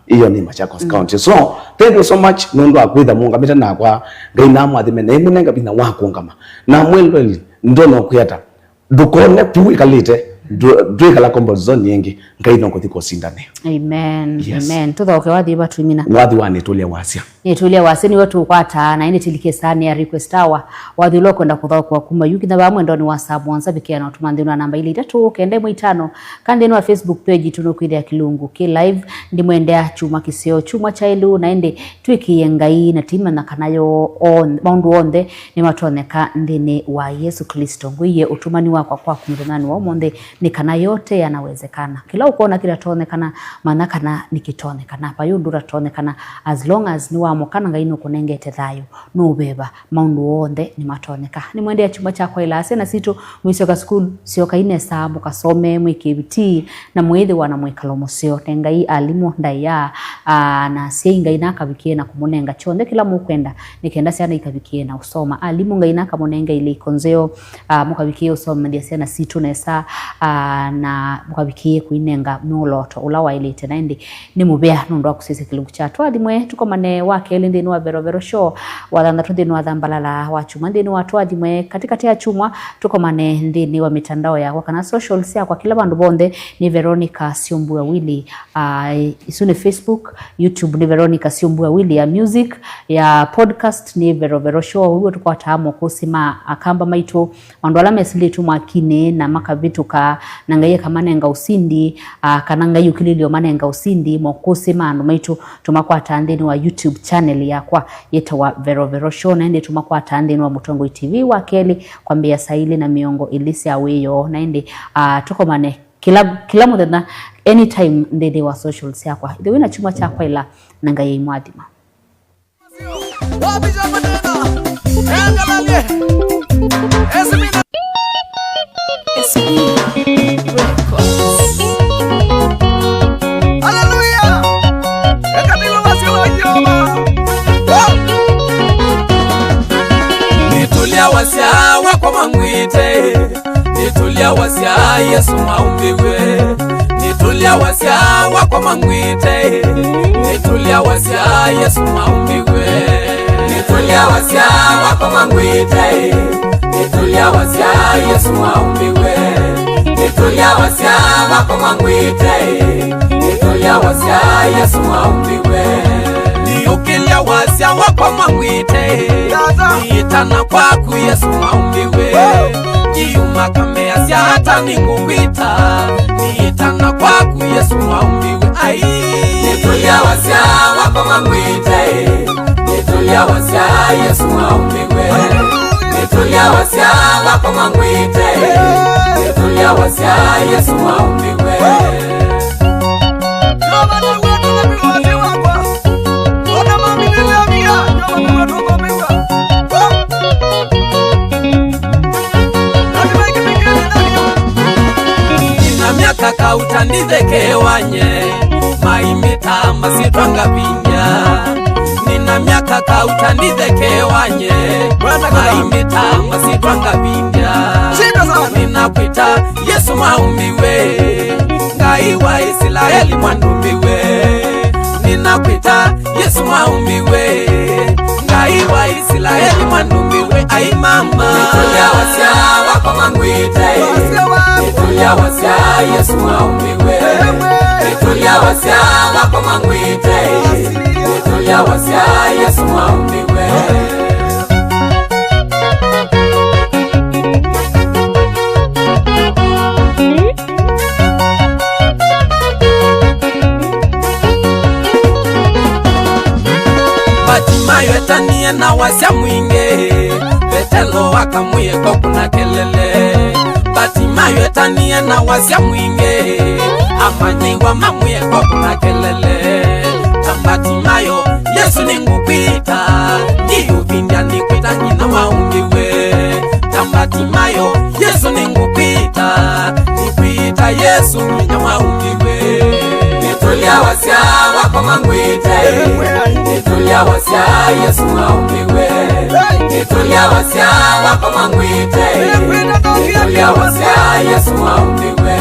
iyo nĩ Machakos County. So, thank you so much nũndũ wa kwĩtha mũũngamĩte nakwa. Ngai namwathime na ĩmũnenga vinya wa kũũngama. Na mwĩloeli, ndonya ũkwĩa ata? Ndũkone vu wĩkalĩte, ndũ-, ndwĩkala comfort zone ĩngĩ. Ngai no kũthi kũsindanĩa. Amen. Yes. Amen. Tũthaũke wathi va twimina. Wathi wa nĩtũlye wasya. Nĩtũlye wasya nĩw'o tũkwataa, na ĩndĩ tũlikĩsaa nĩ ya request hour. Wathi ũla ũkwenda kũthaũkwa kuma yu kinya vaa mwendonĩ wa saa mũonza, vikĩa na ũtũma nthĩnĩ wa namba ilĩ itatũ kenda ĩmwe itano, kana nthĩnĩ wa Facebook page itũ nũkwĩthĩa kĩlungu kĩ live. Ndimwendea kyumwa kĩseo, kyumwa kya ĩlũ, na ĩndĩ twĩkĩĩe Ngai na tũimanya kana yo on-, maũndũ onthe nĩmatonyeka nthĩnĩ wa Yesu Kristo. Ngwĩie ũtũmani wakwa kwaku mũthenyanĩ wa ũmũnthĩ nĩ kana yote yanawezekana. Kĩla ũkwona kĩtatonyekana, manya kana nĩkĩtonyekana. Vai ũndũ ũtatonyekana, as long as nĩwa Mũka na Ngai nũkũnengete thayũ, nũũveva, maũndũ onthe nĩmatonyeka. Nĩmwendea kyumwa kya kwaĩla syana sitũ, mwĩsyoka sukulu, syokai nesa, mũkasome, mwĩkĩe vitii, na mwĩthĩwa na mwĩkalo mũseo. Nengai alimũ ndaĩa, aa, na asyai Ngai nakavikĩe na kũmũnenga kyonthe kĩla mũkwenda, nĩ kenda syana ikavikĩe na ũsoma. Alimũ Ngai nakamũnenge ilĩko nzeo, aa, mũkavikĩe ũsomethya syana sitũ nesa, aa, na mũkavikĩe kũinenga mwolooto ũla waĩlĩte. Na ĩndĩ nĩ mũvea nũndũ wa kũsisya kĩlungu kya Twathimwe Tũkomane wa kelĩ nthĩnĩ wa Verovero Show, wa thanthatũ nthĩnĩ wa Thambalala, wa kyumwa nthĩnĩ wa Twathimwe katikati ya kyumwa. Tũkomane nthĩnĩ wa mitandao yakwa kana social syakwa kĩla vandũ vonthe nĩ Veronica Syombua Willy. Ah, isu nĩ Facebook, YouTube nĩ Veronica Syombua Willy, ya music, ya podcast nĩ Verovero Show. Ũw'o tũkwataa mokũsĩ ma akamba maitũ, maũndũ ala mesilĩtw'e mwakinĩ na makavĩtũka, na Ngai akamanenga ũsindi, ah, kana Ngai ũkilĩlyo manenga ũsindi, mokũsĩ ma andũ maitũ tũmakwataa nthĩnĩ wa YouTube channel yakwa yĩtawa Verovero Show, na ĩndĩ tũmakwataa nthĩnĩ wa Mũtongoi T V wa kelĩ kwambĩĩa saa ilĩ na mĩongo ĩlĩ sya wĩoo, na ĩndĩ, ah, tũkomane kĩla, kĩla mũthenya, anytime nthĩnĩ wa social syakwa. Ĩthĩ wĩna kyumwa kya kwaĩla na Ngai aimwathima. Hallelujah! Eka nĩwe wasya wa Yeova. Nĩtũlya wasya wakwa mangwĩte. Nĩtũlya wasya Yesũ maũmbĩwe. Nĩtũlya wasya wakwa mangwĩte. Nĩtũlya wasya Yesũ maũmbĩwe. Nĩtũlya wasya wakwa mangwĩte. Nĩtũlya wasya Yesũ maũmbĩwe. Nĩtũlya wasya wakwa mangwĩte. Nĩtũlya wasya Yesũ maũmbĩwe. Nĩũkĩlya wasya wakwa mangwĩte. Nĩĩtana kwaku Yesũ maũmbĩwe. Ndiuma kameasya ata nĩngũkwĩta. Nĩĩtana kwaku Yesũ maũmbĩwe. Ai. Nĩtũlya wasya wakwa mangwĩte. Nĩtũlya wasya Yesũ maũmbĩwe. Nĩtũlya wasya wakwa mangwĩte. Nĩtũlya wasya Yesũ maũmbĩwe. Nina myaka kauta ndithekewanye, maimĩta masyĩtwa ngavindya. Nina myaka kauta ndithekewanye, maimĩta masyĩtwa ngavindya. Ninakwĩta Yesũ maũmbĩwe, Ngai wa Isilaeli mwanũmbĩwe. Ninakwĩta Yesũ maũmbĩwe, Ngai wa Isilaeli mwanũmbĩwe. Ai mama. Nĩtũlya wasya wakwa mangwĩte. Nĩtũlya wasya Yesũ maũmbĩwe. Nĩtũlya wasya wakwa mangwĩte. Nĩtũlya wasya Yesũ maũmbĩwe. Batimayo etanie na wasya mwingĩ, Vetelo akamwĩa kwa kũna kelele. Batimayo etanie na wasya mwingĩ, amanyĩw'a mamwĩa kwa kũna kelele. Ta Batimayo, Yesũ nĩngũkwĩta, ndiũvindya nĩkwĩta nginya maũmbĩwe. Ta Batimayo, Yesũ nĩngũkwĩta, nĩkwĩta Yesũ nginya maũmbĩwe. Nĩtũlya wasya wakwa mangwĩte. Nĩtũlya wasya Yesũ maũmbĩwe. Nĩtũlya wasya wakwa mangwĩte. Nĩtũlya wasya Yesũ maũmbĩwe.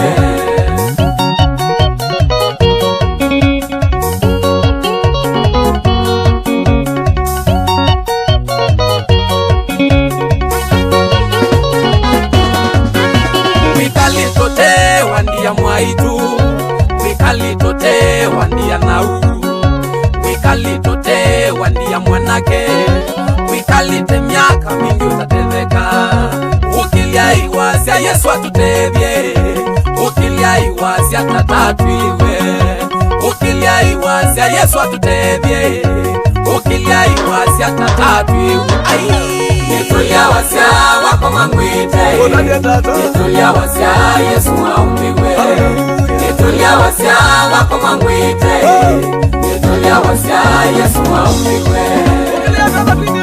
Wĩkalĩ tũtewa ndia mwaitũ, wĩkalĩ tũtewa ndia nau, wĩkalĩ tũtewa ndia mwanake, wĩkalĩte myaka mingĩ ũtatetheka. Ũkĩlyai wasya Yesũ atũtethye, ũkĩlyai wasya tata twĩwe. Ũkĩlyai wasya Yesũ atũtethye. Ũkĩlyai wasya tata twĩwe. Ai. Nĩtũlya wasya wakwa mangwĩte. Nĩtũlya wasya Yesũ maũmbĩwe. Nĩtũlya wasya wakwa mangwĩte. Nĩtũlya wasya Sya Yesũ waũmĩtwe.